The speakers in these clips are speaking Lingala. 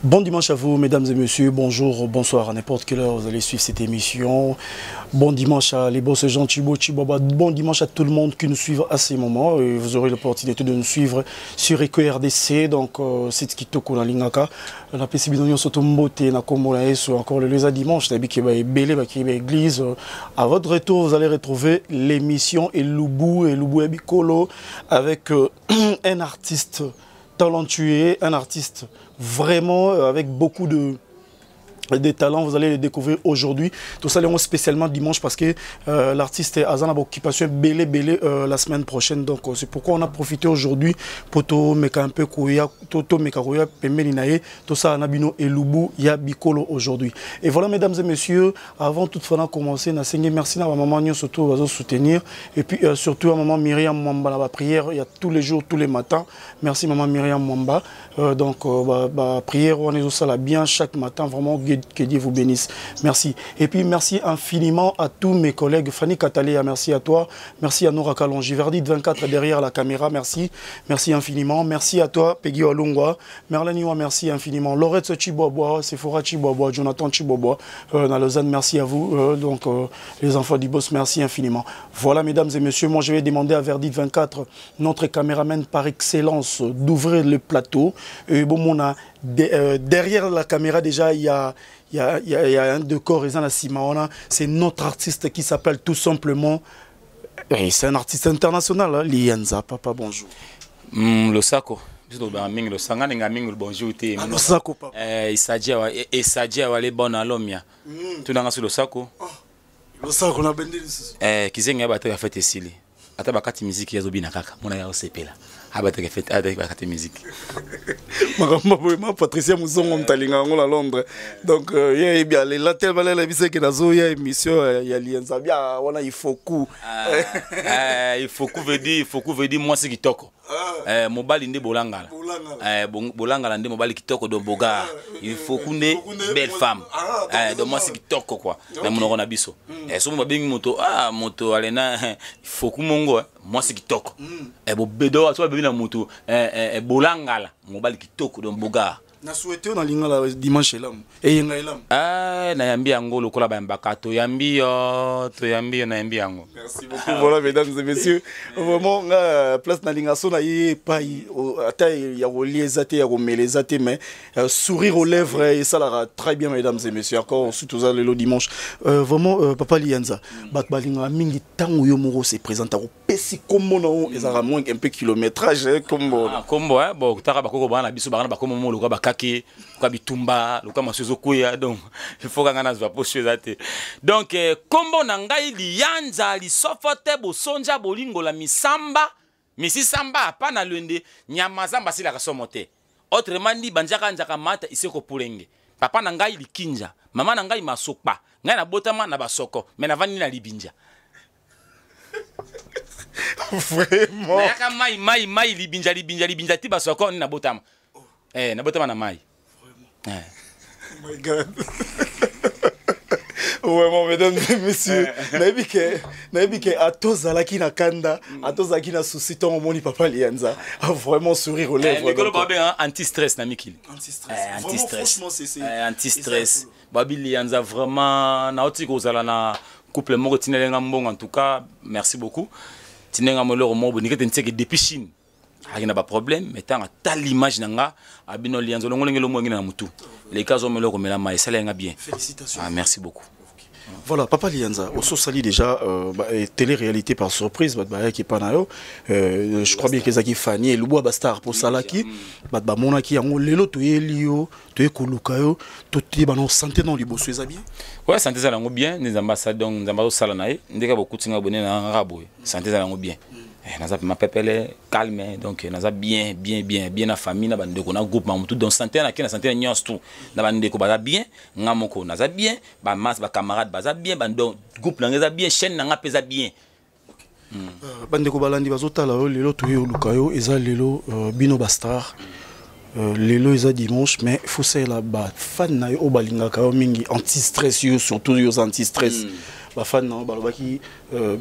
Bon dimanche à vous, mesdames et messieurs. Bonjour, bonsoir. À n'importe quelle heure, vous allez suivre cette émission. Bon dimanche à les boss Jean Chibo Chiboba. Bon dimanche à tout le monde qui nous suit à ces moments. Et vous aurez l'opportunité de nous suivre sur Eco RDC. Donc, c'est Kitoko na Lingaka. La PCB surtout Mbote, na Kombo na Yesu. Encore le lundi dimanche, na Biki ba Ebele, ba Kiba Église. À votre retour, vous allez retrouver l'émission Elubu, Elubu Ebikolo, avec un artiste talentueux, un artiste vraiment avec beaucoup de des talents, vous allez les découvrir aujourd'hui. Tout ça, spécialement dimanche parce que l'artiste est à occupation belé belé la semaine prochaine. Donc c'est pourquoi on a profité aujourd'hui pour tout meka un peu kouya, tout meka kouya pembeni na ye, tout ça na bino elubu ya bikolo aujourd'hui. Et voilà, mesdames et messieurs, avant toutefois de commencer, na sengi merci à ma maman nyo surtout va soutenir et puis surtout à maman Myriam Mwamba la prière, il y a tous les jours, tous les matins. Merci maman Myriam Mwamba. Donc prière on est ça bien chaque matin, vraiment que Dieu vous bénisse. Merci. Et puis merci infiniment à tous mes collègues. Fanny Catalea, merci à toi. Merci à Nora Kalonji. Verdi 24 derrière la caméra, merci. Merci infiniment. Merci à toi, Peggy Olungwa. Merlène Iwa, merci infiniment. Laurette Chibobois, Sephora Chibobois, Jonathan Chibobois dans Lausanne, merci à vous. Donc les enfants du boss, merci infiniment. Voilà, mesdames et messieurs, moi je vais demander à Verdi 24, notre caméraman par excellence, d'ouvrir le plateau. Et bon, on a derrière la caméra déjà, il y a, il y a, il y a, il y a un décor, ils en a six mois, on a, c'est notre artiste qui s'appelle tout simplement, et c'est un artiste international, hein, Lianza. Papa, bonjour. Losako. Biso ba mingi losanga ninga mingi bonjour te. Ah, losako, papa. Isadia wa, Isadia wa le bon alomia. Tunanga sur losako. Oh, losako na bende lisusu. Kizenga ba te fête esili. Ata bakati musique ya zobina kaka. Mona ya osepela. Aba te fête, ata bakati musique. Makambo boye, ma Patricia Muzongo mtalinga ngo na Londres. Donc ye eh bien les latel balala biso ke nazo ya émission ya Lianza bia wana il faut coup. Il faut coup veut dire, il faut coup veut dire moi c'est kitoko. Mobali nde bolangala. Bolangala. Bolangala nde mobali kitoko do boga. Il faut kunde belle femme. Donc Donc moi c'est kitoko quoi. Ok. Na monoko na biso. So babengi moto, ah, moto alena, il faut ku mongo, hein. Moi c'est kitoko. Bo bedo so babengi na moto, bolangala, mobali kitoko do boga. Na souhaité na lingala dimanche là. Et yenga elam. Na yambi yango lokola ba mbaka to yambi yo, to yambi yo, na yambi yango. Merci beaucoup. Voilà mesdames et messieurs. Vraiment nga place na linga so na ye pai ata ya relier te ya komeleza te mais sourire aux lèvres et ça la très bien mesdames et messieurs. Encore ensuite aux le dimanche. Vraiment papa Lianza, bat balinga mingi tango yo moro se présente ko pesi kombo na o ezara moins un peu kilométrage hein, kombo. Ah, kombo hein, bon taka bakoko bana biso bana bakomo mo lokola bakaki, lokola bitumba, lokola masuzo kuya, donc il faut kanga nazwa poche eza te. Donc kombo na ngai Lianza lisofote bosonja bolingo la misamba, misisamba apa na lwende nyama zamba sila kasomo te. Autrement dit banjaka njaka mata iseko pulenge. Papa na ngai likinja, mama na ngai masokpa, ngai na botama na basoko, mais na vandi na libinja. Vraiment. Nayaka mai mai mai libinja libinja libinja ti basoko ni na botama. Na botama na mai. Vraiment. Oh my God. Vraiment, mesdames et messieurs, nayebi ke, nayebi ke atozalaki na kanda, atozalaki na souci ntango omoni papa Lianza. A vraiment sourire aux lèvres, Mikolo donc. babe, hein, anti-stress na mikili. Anti-stress. Vraiment, Anti-stress. franchement, c'est Anti-stress. c'est ça. Babi Lianza, vraiment, naoti kozala na couple moko tinelenga mbongo, en tout cas, merci beaucoup. Tinenga moloro moko, nikete ntseke depuis Chine. Aki na ba problème, mais tant ta l'image nanga, abino Lianza, longo lengelo mo ngina na mutu. Les cas ont meloko mela mai, ça lenga bien. Félicitations. Ah, merci beaucoup. Voilà, Papa Lianza, au so sali déjà bah, et télé-réalité par surprise, bah, bah, qui est pas na yo. Je crois bien que Zaki Fanny et Luboa Bastar pour Salaki, bah, bah, monaki yango lelo to yelio, to yekoluka yo, to te ba non santé dans liboso eza bien. Ouais, santé za lango bien, les ambassadeurs, donc nzamba sala na ye, ndeka beaucoup tinga bonne na rabo. Santé za lango bien. Naza ma pepele calme, donc naza bien bien bien bien na famille na bandeko na groupe mamutu, donc santé na na santé nyonso tout na bandeko baza bien, nga moko naza bien, ba masse ba camarade baza bien, ba donc groupe na ngeza bien, chaîne na nga peza bien. Bandeko balandi bazotala yo lelo to yo luka yo eza lelo bino ba star. Lelo eza dimanche mais faut ça la ba fan na yo balingaka yo mingi anti stress yo surtout yo anti stress. Ba fan na yo balobaki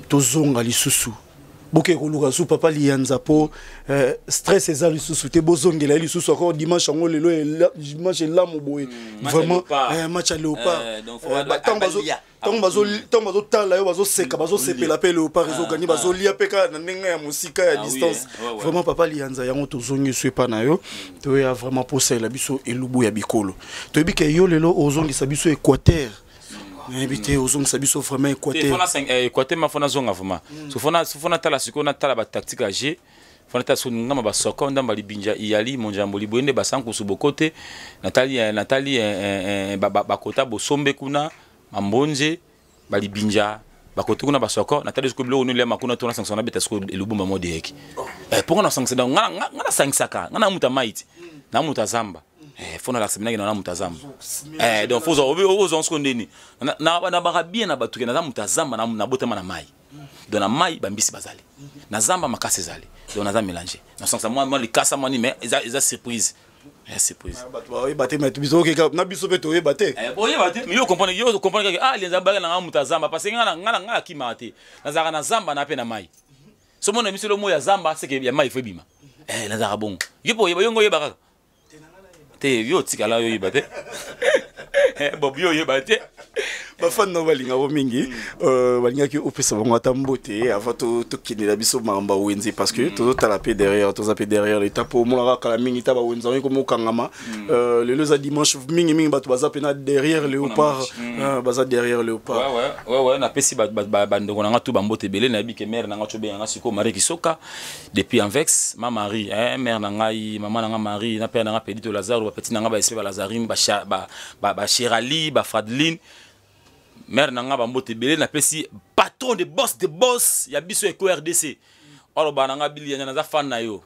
tozonga lisusu. Boke koluka su papa Liyanza po stress eza lisusu te, bozongela ye lisusu encore dimanche yango lelo, dimanche elamu boye. Vraiment, match ya Léopard, ntango bazotala yo, bazoseka, bazosepela mpe Léopard ezogani, bazolia mpe kaka na ndenge ya mosika ya distance. Vraiment, papa Liyanza, yango tozongi so epa na yo, toya vraiment posalela biso elubu ya bikolo. Toyebi ke yo lelo ozongisa biso Équateur, nayebi te, ozongisa biso vraiment Équateur. Équateur ma, faut nazonga vraiment. So faut natala sikoyo, natala batactique ya jeu, faut natala so ngamba basoko, ndamba libinja iyali monjambo liboye nde basankusu bokote. Natali bakota bosombe kuna mambonze balibinja bakote kuna basoko. Natali sikoyo biloko nini eliama kuna to nasangisa, nabeta sikoyo elubumba mo direct. Mpo nga nasangisa, donc nga nasangisaka, nga na mutu ya mai ti na mutu ya zamba. Faut nalakisa minaki na mutu ya zamba. Donc faut ozwa sikoyo ndeni nabaka bien na bato ke naza mutu ya zamba, nabotama na mai. Donc na mai bambisi bazali, na zamba makasi ezali, donc naza mélange, nasangisa mwa likasa mwani, mais eza surprise, ya surprise. Bato bayeba te, mais biso okeka na biso mpe toyeba te. Boyeba te, mais yo comprendre kaka, ah, Lianza baka na nga mutu ya zamba, parce que nga nakimaka te, nazalaka na zamba na mpe na mai. So mona miso lo mo ya zamba seke ya mai fo ebima. Nazalaka bongo. Yo mpo oyeba, yo ngo oyeba kaka te, yo otikala yo oyeba te. Bob, yo oyeba te. Bafani nao balingako mingi, balingaki opesa bango ata mbote avant tokendela biso makambo ya wenze, parce que tozotala mpe derrière, toza mpe derrière leta, mpo omonaka kala mingi ta bawenze yango ekomokangama. Lelo eza dimanche, mingimingi bato baza mpena derrière Léopard, baza derrière Léopard. Ouais, napesi bandeko na nga tu bambote ebele. Nayebi ke mare na nga tobenganga sikoyo Marie Kisoka depuis Anvex, ma Marie, mare na ngai, mama na nga Marie, na père na nga Pedito Lazaro, bapeti na nga baespe balazarine, bacherali, bafradeline, mare na nga, bambote ebele. Napesi patron de boss de boss ya biso Eko RDC, aloba na nga bili yanya, naza fan na yo.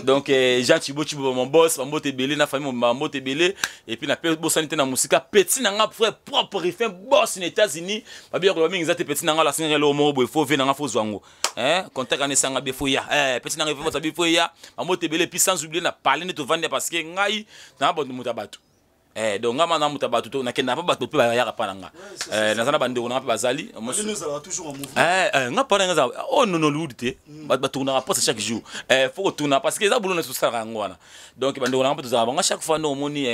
Donc Jean Chibo Chibo, mon boss, bambote ebele na famille, bambote ebele. Et puis nape bosani te na mosika petit na nga, frère propre rifin, boss na États-Unis, babi koloba mingi eza te. Petit na nga lasingaka eloko moko boye, faut ve na nga, faut zwa yango, contact wana esanga be, faut ya petit na nga, faut bi, faut ya bambote ebele. Et puis sans oublier na parler nde tovandi, parce que ngai na moto ya bato. Donc nga ma na moto ya bato, to nakenda pa bato mpe bayaka pa na nga. Naza na bandeko na nga mpe bazali nga mpa na nga oyo nono Hollywood te, bato batournaka poste chaque jour, faut kotourna parce que eza boulot na tosalaka yango wana. Donc bandeko na nga mpe tozalaka bango chaque fois nde omoni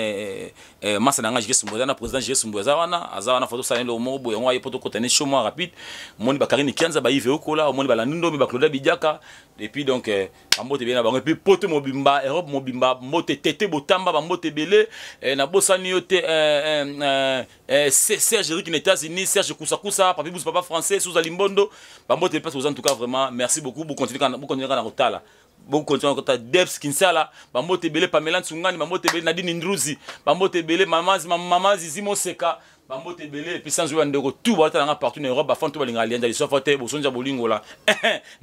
masa na nga Jike Sumbu aza na président Jike Sumbu aza wana, aza wana, faut tosala eloko moko boye yango aye po tokota ne show mwa rapide. Omoni bakarine Kianza, baive okola, omoni balandi ndomi, baclaudia Bidiaka. Et puis donc bambote ebele na bango. Et puis poto mobimba, Europe mobimba, mbote tete botamba, bambote ebele. Nabosani yo te, Serge Eric na États-Unis, Serge Kusakusa, Papi Bous, papa français Souza Limbondo, bambote place aux. En tout cas vraiment merci beaucoup, bocontinue kaka na kotala, bokontinue kota. Debs Kinsala, bambote ebele. Pamela Nsungani, bambote ebele. Nadine Ndruzi, bambote ebele. Mama Zizi Moseka, bambote ebele. Et puis sans oyo bandeko tout baotalanga partout na Europe, bafan to balingaka Lianja Lisofo te, bosonja bolingola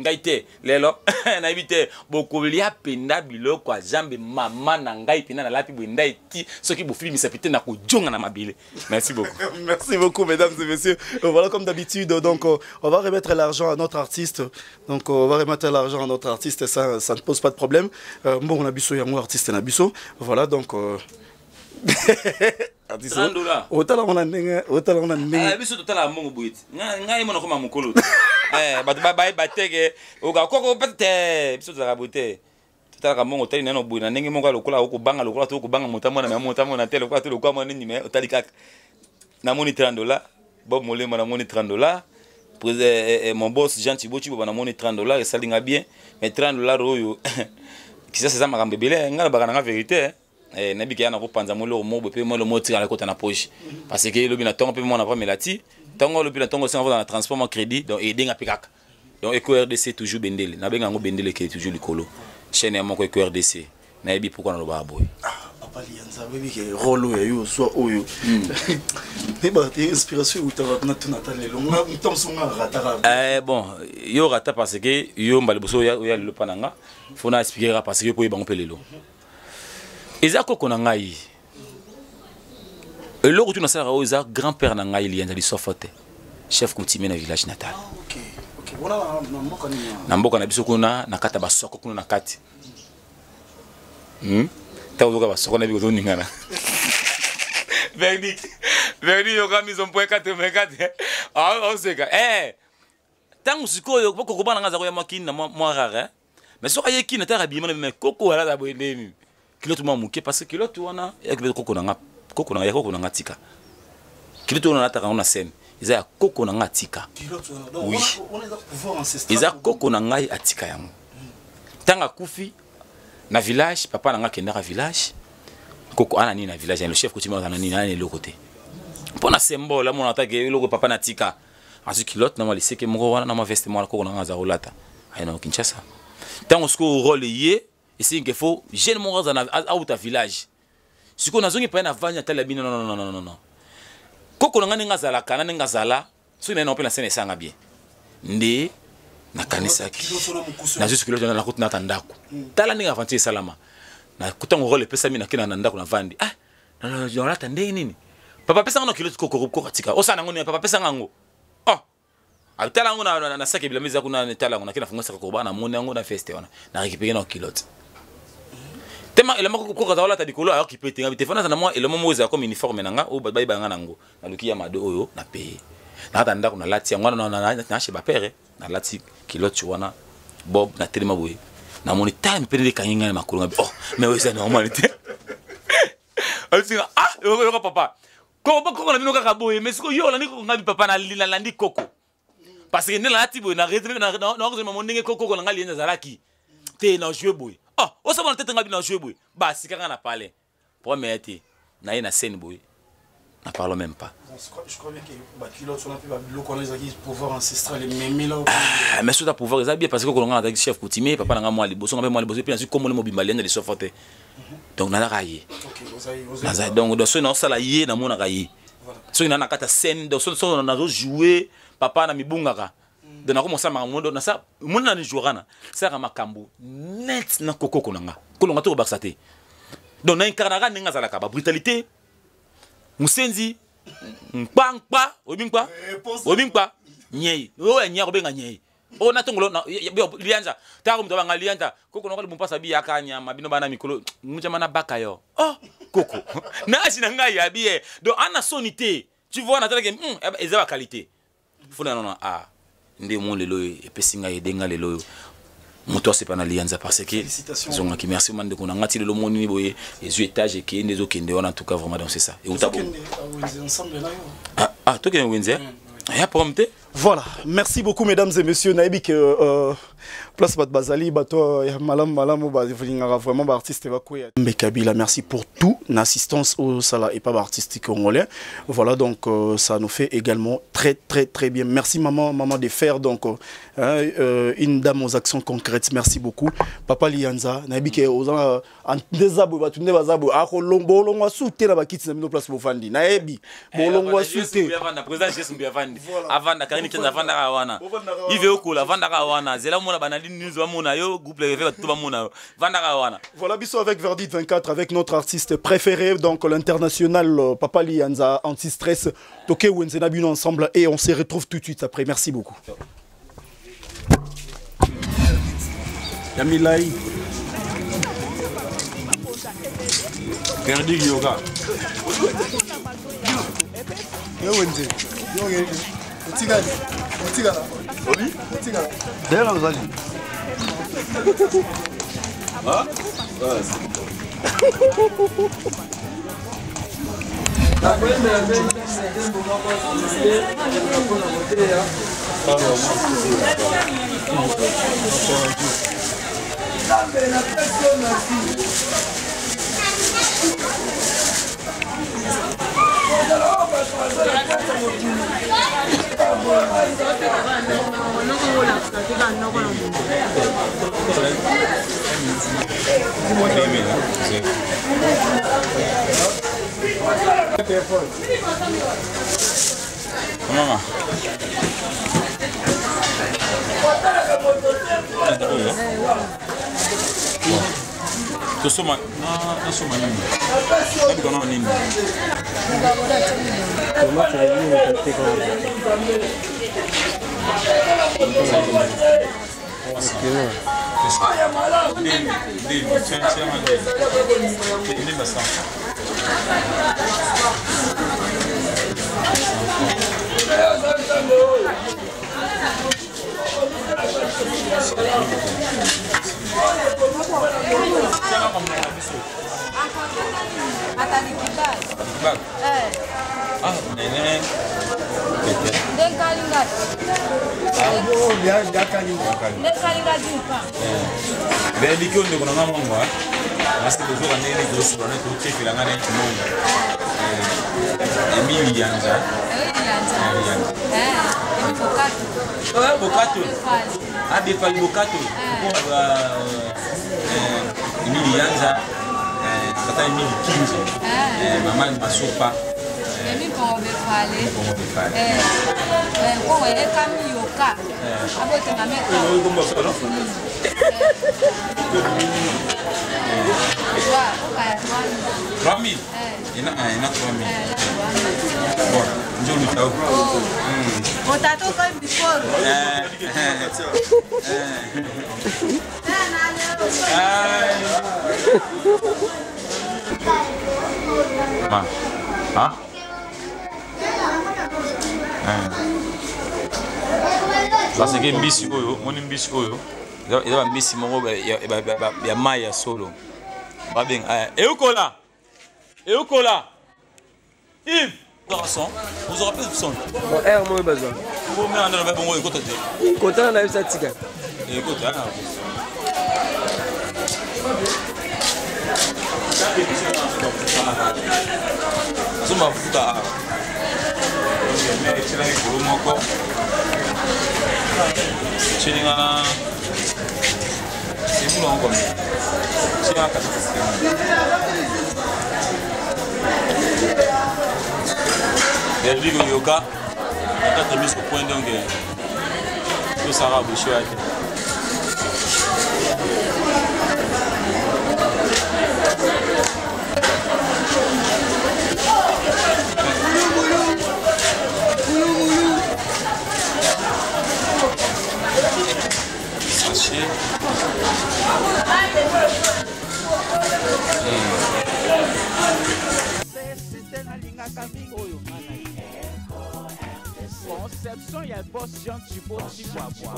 ngai te lelo, nayebi te bokolia mpenza biloko ya Zambe. Mama na ngai mpenza nalapi boye ndai ti soki bofibimisa pe te na kojonga na mabele. Merci beaucoup. Merci beaucoup, mesdames et messieurs. Voilà, comme d'habitude, donc on va remettre l'argent à notre artiste. Donc on va remettre l'argent à notre artiste, ça ne pose pas de problème. Bon, on a biso yango artiste na biso. Voilà, donc artiste. 30 dollars. Otala on a ndenge, otala on a ndenge. Ah, biso totala mbongo boye ti ngai mona koma mokolo. Bato bayeba teke oka koko pe te, biso tozalaka boye te, totalaka mbongo, otali nano boye na ndenge moko ya lokola okobanga, lokola to okobanga moto amona, me moto amona te, lokola to lokola mwana nini, me otali kaka. Namoni 30 dollars, Bob Molema, namoni 30 dollars. Mon boss Jean Thibaut Chiboba, namoni 30 dollars, esalinga bien. Mais 30 dollars oyo kisasa eza makambo ebele. Ngai nalobaka nanga vérité, nayebi ke ya na kopanza moloko moko boye mpe molo moko tikala ekota na poche, parce que elobi na ntongo mpe mwana pamela ti ntongo, olobi na ntongo osenga na transport mwa crédit, donc edenga mpe kaka. Donc Eco RDC toujours bendele, nabenga yango bendele ke toujours likolo, chaîne ya moko Eco RDC. Nayebi pourquoi nalobaka boye. Papa Lianza, oyebi ke rôle oyo ya yo ozwa oyo, nayebaka te inspiration eutaka na tuna ata lelo ntango mosusu nga rataka. Bon, yo rata parce que yo mbala liboso oya lelo mpa na nga, faut na expliquer kaka parce que yo mpo oyebango mpe lelo eza koko na ngai. Eloko tu nasalaka oyo eza grand père na ngai Lianza Lisofo te, chef coutumier na village natal. Ok, wana na mboka nini? Na mboka na biso kuna na kati ya basoko kuna na kati. Ntango ozoka basoko na biso ozoningana. Verdict, verdict, yoka mise en point 84 oseka. Ntango sikoyo po koko bana nga aza koya mwa kini na mwa rare, hein? Mais soki aye kini ataka bima na mais koko alata boye ndeni culotte mwa moke, parce que culotte wana eyaki koko na nga, koko na nga ya koko na nga tika culotte wana alataka yango na scène, eza ya koko na nga atika. Oui, eza koko na ngai atika yango ntango akufi na village. Papa na nga akendaka village, koko ana nini na village, le chef coutumier azana nini, ana eloko te mpo na symbole amona atake eloko papa na tika. Azwi culotte na mwa liseke moko wana na mwa veste mwana koko na nga aza kolata, aye na Kinshasa. Ntango sikoyo rôle ye esengi ke faut jeune moko aza auta village. Sikoyo nazongi paye, navandi, natali bino. Non, non, non, non, non, koko na nga ndenge azalaka na ndenge azala, soki naye na mpe na scène esanga bien. Nde nakanisaki nazwi culotte wana, nakuti nata ndako. Tala ndenge aventure esalama. Nakutango rôle epesami, nakenda na ndako, navandi, ah, nalata ndenge nini? Papa apesanga na culotte koko, koko atika, osala nango nini? Papa apesanga yango, oh, tala yango na saki bilamba eza kuna, tala yango. Nake nafunga saka koba, namoni yango na veste wana, na récupéré na culotte tema elamba koko aza kolata likolo, ayoki pe te. Ngabi te, fana na mwa elamba moko ezala comme uniforme na nga oyo bato bayebanga nango. Naluki ya mado oyo na paye, nakata ndako, nalati yango wana na chez bapere. Nalati culotte wana bob, natelema boye, namoni tala mipene ekangi ngai na makolo. Ngabi, oh, mais oyo eza normal te. Abisinga, ah, yoka papa, koko, koko na bino kaka boye, mais sikoyo yo olandi koko. Ngabi, papa, nalandi koko parce que nde nalati boye na mo ndenge koko na ngai lienza azalaki te na joue boye. Oh, osabona tete, ngabi na joue boye, basika nga na palais première te, naye na scène boye, n'en parlons même pas. Je crois bien que baculotte wana mpe babiloko wana ezalaki pouvoir ancestral ememi la. Ah, mais soki pouvoir eza bien, parce que kolonga nazalaki chef coutumier, papa na nga mwa liboso, nga mpe mwa liboso, mpe nazwi kombo mobimba lienda lisofo te. Donc nazalaka ye, donc soki naosala ye, namonaka ye. Soki naa na kati ya scène, donc soki nazojoue papa na mibungaka, donc nakomosala makambo donc nasa mona na jouera na salaka makambo net na kokoko na nga kolonga to kobakisa te. Donc na incarnaka ndenge azalaka, babrutalité, mosenzi, nkpa nkpa, oyebi nkpa, oyebi nkpa, nyei oyo ya nyei, akobenga nyei oyo na tongolo lianza. Taka moto abanga lianza, koko noko libumpasa biyaka nyama bino bana mikolo mutama na baka yo. Oh, koko na asi na ngai ya biye, donc ana soni te, tu vois. Natalaki eza baqualité funa nano a nde mo lelo oyo epesi ngai edenga lelo oyo moto asepa na lianza parce que ezongaki. Merci ma ndeko na nga, ti lelo monini boye ezwi étage, ekeye nde ezokende wana. En tout cas, vraiment, donc c'est ça, euta. Ah, tokende wenze, ya problème te. Voilà, merci beaucoup mesdames et messieurs. Nayebi que place bat bazali bato ya malam malam ba lingaka vraiment ba artiste ba kweya. Mbekabila, merci pour tout l'assistance au sala et pas artiste congolais. Voilà, donc ça nous fait également très très très bien. Merci maman, maman de faire, donc hein, une dame aux actions concrètes. Merci beaucoup. Papa Lianza, nayebi que oza ndeza boye, bato nde baza boye, akolongwa su te na bakiti na bino place bofandi, nayebi bolongwa su te. Président Jes Mbi avandi, avanda Karine Kenza, avandaka wana, Ive Okola avandaka wana, zela mona banali news bamona yo, groupe le bato bamona yo, vandaka wana. Voilà, biso avec Verdict 24, avec notre artiste préféré, donc l'international Papa Lianza, anti-stress, toke wenze na bino ensemble et on se retrouve tout de suite après. Merci beaucoup. Ya milai. Verdict yoga. Yo wenze. Yo otikali. Otikala. Obi? Otikala. D'ailleurs, ozali. Ah? Nakoyembela nzembo moko mpona koteya. Nzambe, napesi yo merci. Kozala oyo bato baza na kati ya mokili. Mama. Tosoma, nasoma nini? Nabika nao nini? Beliki oyo ndeko na nga mongo nasi tozoka ndenge nini tozosola nde tokefela nga neti mongo Emili Yanza. Bokato. Abefali Bokato. Emili Yanza. Tata Emili Kinzo. Mama Masopa. Emi Kongo Befale. Kongo Befale. Kongo ekami yoka. Abotema meka. Trois mille. Il y en a 3 000. Bon, njo luta Otatu kwa before. Ma. Ah? Parce que mbisi oyo, moni mbisi oyo, eza ba mbisi moko ya mai ya solo. Babenga eukola. Eukola. Yves, garçon, vous aurez plus de son. Bon, air moi besoin. Vous mettez en avant bongo écoute. Kota na yebisa tika. Écoute, hein. Zomba futa. Mais etyelaki kolo moko etyelinga na semula yango combien etyelinga kasi semula Belgique oyoka na kati miso point donc tosaka bouche ya te. Sachet. Conception ya boss Jean Chibo Chihuahua.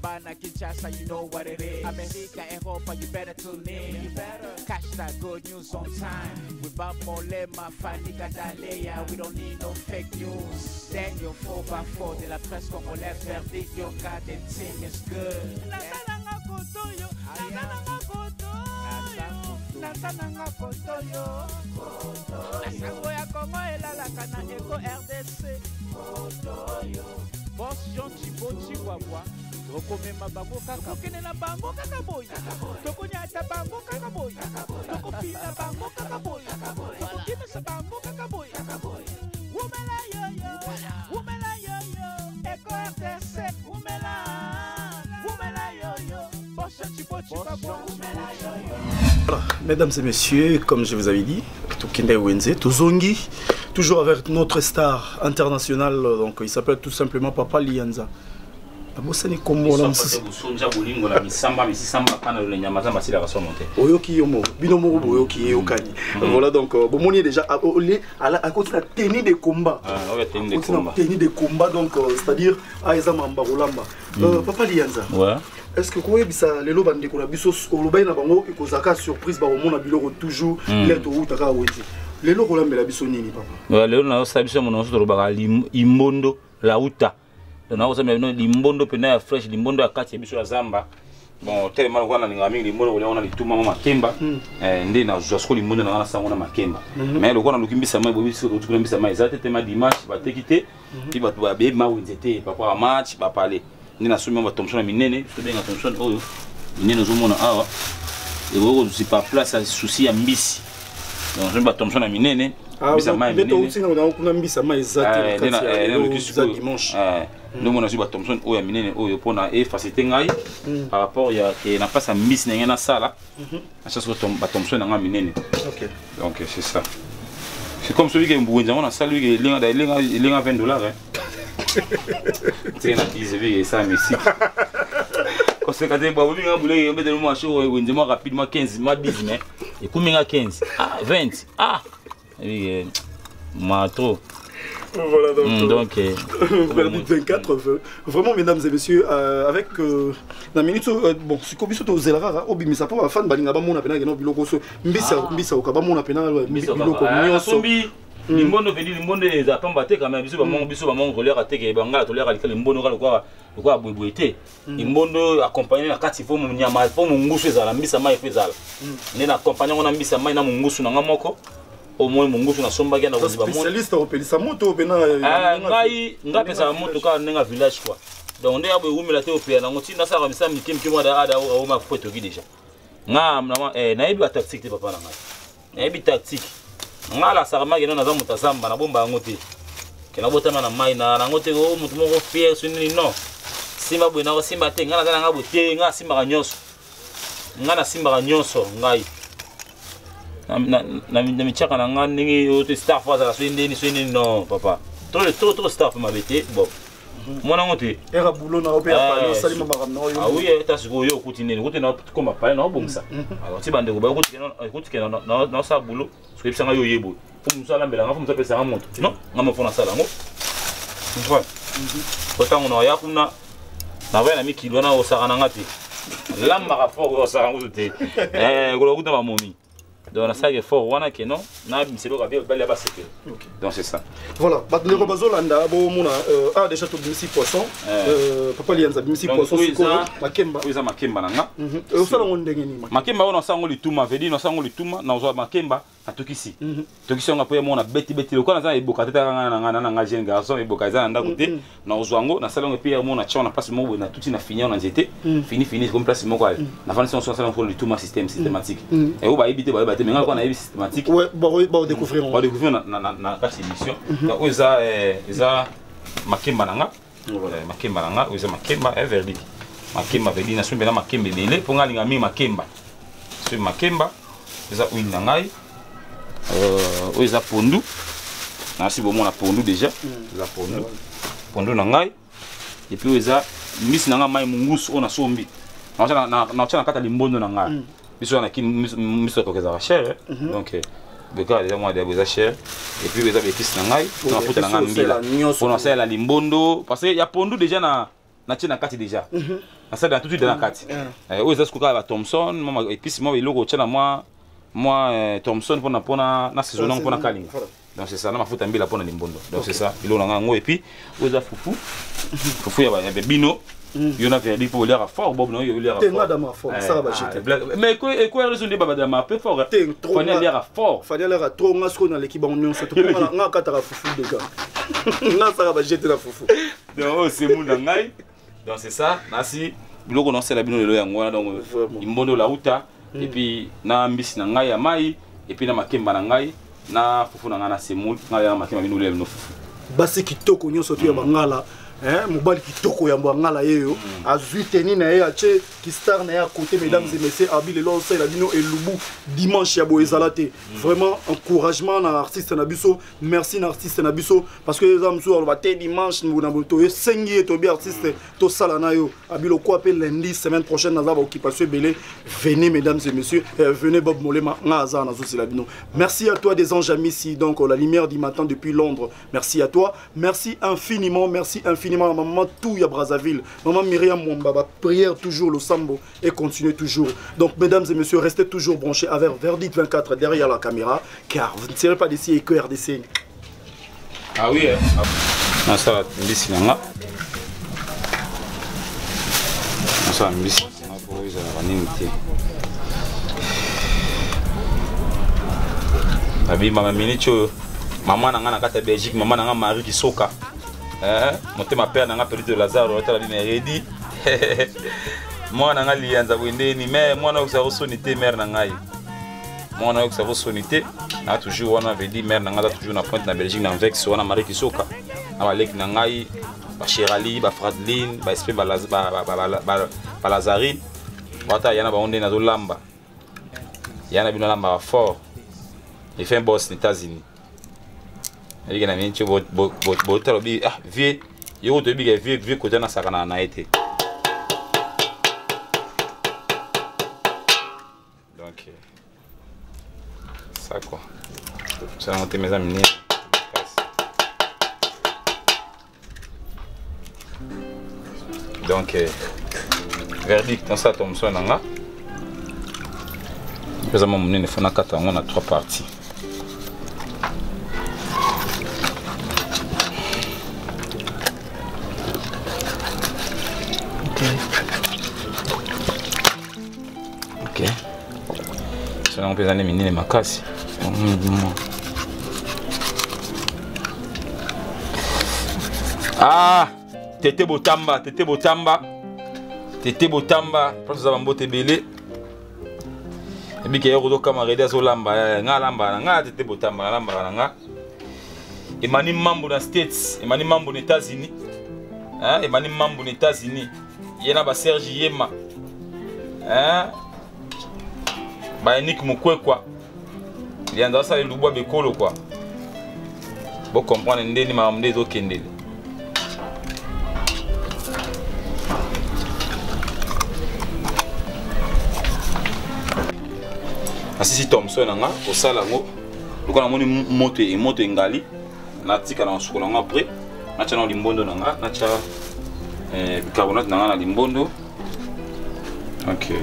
Bana Kinshasa, you know what it is. America, Europa, you better tune in. You better catch that good news on time. Without Molema, Fanny Gadalea, we don't need no fake news. Daniel 4x4 de la presse congolaise, verdict, your goddamn team is good. Nasananga kotoyo nasango ya Kongo elalaka na Eko RDC Boss Jean Chibo Chihuahua, tokomema bango kaka, tokokende na bango kaka boye, tokonyata bango kaka boye, tokopina bango kaka boye, tokokimisa bango kaka boye. Wumela yoyo, wumela yoyo, Eko RDC, wumela, wumela yoyo, Boss Jean Chibo Chihuahua, wumela yoyo. Voilà, mesdames et messieurs, comme je vous avais dit, Tokende Wenze, Tozongi, toujours avec notre star internationale, donc il s'appelle tout simplement Papa Lianza. Abosani kombo na mosusu. Oyoki yo moko, bino moko boyoki ye yokani. Voilà donc bomoni déjà à côté la tenue de combat. Tenue de combat donc c'est-à-dire aeza mamba kolamba. Papa Lianza. Ouais. Est-ce que koyebisa lelo bandeko na biso olobai na bango ekozalaka surprise bakomona biloko toujours lettre outaka wenze. Lelo kolambela biso nini papa? Ouais, lelo na osala biso mono nyonso tolobaka imbondo lauta. Donc na osala bino limbondo pena ya fresh, limbondo ya kati ya biso ya zamba. Bon, tellement lokola nalingaka mingi limbondo kolia wana lituma mwa makemba. Nde nazwa sikoyo limbondo na nga nasango na makemba. Mais lokola naluki mbisa mai, boyebi soki totuki na mbisa mai eza te, tema dimanche bateki te. Puis bato babebi mawenze te, par rapport à match bapale. Nde nasomi mwa bathomson ya minene, tobenga thomson oyo minene ozomona awa. Ekoki kozipa place ya souci ya mbisi. Donc nasomi bathomson ya minene, mbisa mai nde minene. touti na kuna mbisa mai eza te na kati ya lelo, eza dimanche. Nde mona nazwi bathomson oyo ya minene oyo mpona efacilité ngai par rapport ya ke na place ya mbisi na ngai nasala, nasala sikoyo bathomson na ngai minene. Donc c'est ça. C'est comme celui qui est wenze yango nasali wiki elenga 20 $, hein. Tike na 10 wiki esala mesiki. Koseka te, babominga bulenge mbetelo mwa show wenze mwa rapide mwa 15 mwa 10 mais ekomi nga 15 ah 20 ah oui, ma trop. Voilà donc, Donc, Verdict 24, vraiment mesdames et messieurs, avec la minute, bon, c'est comme ça, tozelaka, obimisa po bafan balinga bamona pena keno biloko so mbisa mbisa oka bamona pena Mbisa biloko oka. nyonso. Nasombi. Limbondo vedi limbondo eza pamba te quand même. Biso bamongo, biso bamongo toliaka te ke bangala toliaka lika limbondo kaka lokola lokola boyeboye te. Limbondo accompagné na kati, fo nyama, fo mongusu ezala, mbisa mai fo ezala. Nde na accompagné yango na mbisa mai na mongusu na nga moko. Au moins mongusu nasombaki na koziba mo. Spécialiste opelisa moto pena. Ah, ngai ngai apesaka moto kaka ndenge ya village quoi. Donc nde ya boye ewumela te, opela nango ntina nasalaka misala mike mike moko ada aoma fo etoki déjà. Nga nayebi batactique te, papa na ngai, nayebi tactique. Nga alasaka maki no, naza moto azamba, nabomba yango te ke nabotama na mai na nango te. O moto moko fier so nini, non, simba boye nakosimba te. Nga naza na nga boye te, nga asimbaka nyonso, nga nasimbaka nyonso. Ngai na mitiaka na nga ndenge oyo te, star fo azala soki ndeni soki nini. Non papa, trop trop trop star mpe mabe te. Bon, mwana ngo te. Era boulot na yo mpe ya pale, osali makambo na yo. Ah oui, ta sikoyo yo okuti nini, okuti na koma pale na obongisa. Alors ti bandeko ba okuti ke na osala boulot, soki ebisanga yo oyeboye, fo mosu alambelanga, fo mosu apesanga moto. Non, nga mo fo nasala yango po ntango na oya kuna navaya na mikili wana, osaka na nga te, lambaka fort, osaka ngusu te, koloba kuta bamomi. Donc nasalaka effort wana ke non, nabimisa eloko abie balia basepela. Donc c'est ça. Voilà, bato ndeko bazolanda, bomona ah, déjà tobimisi poisson. Papa Lianza abimisi poisson, sikoyo makemba. Oyo eza makemba na nga. Osala yango ndenge nini? Makemba oyo nasala yango lituma, vedi nasala yango lituma, nazwa makemba, natokisi tokisi yango, apo mona beti beti lokola naza na eboka te. Taka ngai na ngai na ngai jeune garçon, eboka eza na ndako te. Nazwa yango, nasala yango, epi mona tia na place moko boye, natuti na fini yango na nzete, fini fini comme place moko ale nafandisi yango. So nasala yango lituma, système systématique. Oyo bayebi te, bayeba te, mais ngai lokola nayebi systématique. Baodécouvrir. Badécouvrir na kati émission. Donc oyo eza makemba na nga, makemba na nga oyo eza makemba verdict, makemba vedi nasombi na makemba ebele mpo nga alinga mingi makemba. Soki makemba eza huile na ngai, oyo eza pondu, nasi bomona pondu déjà, eza pondu, pondu na ngai. Et puis oyo eza mbisi na ngai mai mongusu oyo nasombi, naotya na kati ya limbondo na ngai. Biso wana miso ekoka ezalaka cher, donc bekaka deja mwa diabo eza cher. Et puis eza baépice na ngai na mafuta na ngai mbila mpona osalela limbondo, parce que ya pondu déjà na natie na kati déjà, nasali na tutu na kati. Oyo eza sikoyo kaka ba Thomson, mwa épice, mwa eloko otya na mwa Thomson mpona na saison yango, mpona kalinga. Donc c'est ça, na mafuta mbila mpona limbondo. Donc c'est ça biloko na ngai yango. Et puis oyo eza fufu, fufu ya bino, yo na verdi mpo oliaka fort, bob na oyo oliaka. Te, nga dama fort, sala ba jete. Mais ekoya reso nde babadama pe fort. Te, trop. Fani aliaka fort. Fani aliaka trop. Nga sikoyo naleki bango nyonso to nga akataka fufu dega, nga asala ba jete na fufu. Donc oyo semu na ngai. Donc c'est ça, nasi biloko nasala bino lelo yango wana. Donc limbondo lauta, et puis na mbisi na ngai ya mai, et puis na makemba na ngai, na fufu na ngai na semoule. Ngai ya makemba, bino lela bino fufu. Basi kitoko nyonso to ya bangala, mobali kitoko ya bangala ye yo azwi teni na ye, atie kistar na ye à côté. Mesdames et messieurs, abi lelo osalela bino elubu dimanche ya boye ezala te. Vraiment, encouragement na artiste na biso, merci na artiste na biso, parce que eza mosusu aloba te dimanche na boye toesengi ye, toyebi artiste tosala na yo. Abi lokwa mpe lundi semaine prochaine naza baoccupation ebele. Venez mesdames et messieurs, venez, Bob Molema nga aza nazosela bino. Merci à toi des anges Amisi, donc la lumière du matin depuis Londres, merci à toi, merci infiniment, merci infiniment à maman Touya Brazzaville, maman Myriam Mwamba. Ba prière toujours, le sambo et continuez toujours. Donc mesdames et messieurs, restez toujours branchés avec Verdict 24 derrière la caméra, car vous ne serez pas d'ici et que RDC. Ah oui, hein. Nasala mbisi na nga, nasala mbisi na nga po ezalaka nini te. Nabimaka miniti oyo, mama na nga na kati ya Belgique, mama na nga Marie Kisoka, motema père na nga Pelito Lazaro otala bino eredi, mwana na nga Liyanza boye ndeni me mwana oyokisa kosoni te, mare na ngai, mwana oyokisa kosoni te na toujours wana vedi mare na ngai aza toujours na pointe na Belgique na Anvex wana, Marie Kisoka na baleki na ngai Bacherali, Bafradeline, Baespe, Balazarine wata ya na bango nde nazolamba ya na bino, alambaka fort efin boss na États-Unis. Nayebiki na miniti botala obi, ah vie yo kutu oyebika vie, vie kota nasakana na ye te. Donc ça quoi, ça yango te, eza minene. Donc verdict, nasala thomson na nga eza mwa monene, fo nakata yango na trois parties. Miso nango mpe eza nde minene makasi. Ah, tete botamba, tete botamba. Tete botamba, place oza bambote ebele. Ebike yo kozokama redi azolamba, eh, nga alamba na nga tete botamba alambaka na nga. Emani Mambo na States, Emani Mambo na États-Unis. Hein, Emani Mambo na États-Unis. Ye na ba Serge Yema. Hein? Ba Yannick Mukwekwa. Lianza asala elubwa bekolo quoi. Bo comprendre ndeni makambo nde ezokendele. Asisi Thomson na nga kosala yango lokola namoni moto moto engali natika na masukola yango après natya na limbondo na nga natya eh, bicarbonate na nga na limbondo. Ok.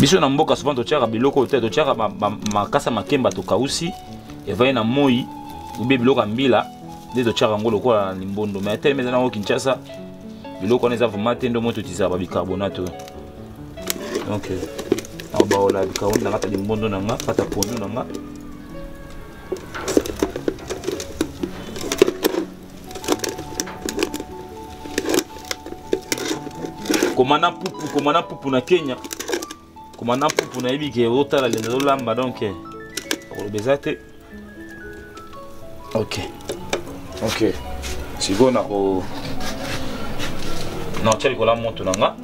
Biso na mboka souvent totyaka biloko te, totyaka makasa makemba tokausi evai na moi ube biloko ya mbila nde totyaka yango lokola limbondo, mais telema eza nango Kinshasa biloko wana eza vraiment te, nde moi totisaka babicarbonate oyo. Donc nakobaola bicarbonate na kati ya limbondo na nga, kati ya pondu na nga. Komanda pupu, komanda pupu na Kenya, komanda pupu nayebi ke otala lenda ozolamba, donc akoloba eza te. Ok, ok, sikoyo nako natya likolo ya moto na nga,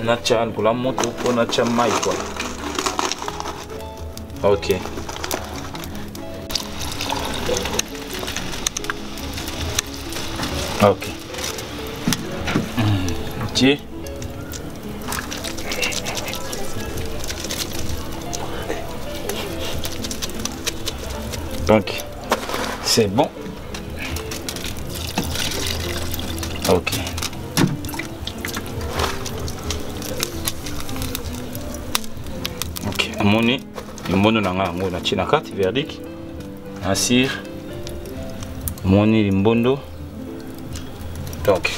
natya likolo ya moto mpo natya mai kua. Ok, ok, tie. Donc c'est bon. Ok. Ok, amoni limbondo na nga yango natie na kati verdict nasir moni limbondo. Donc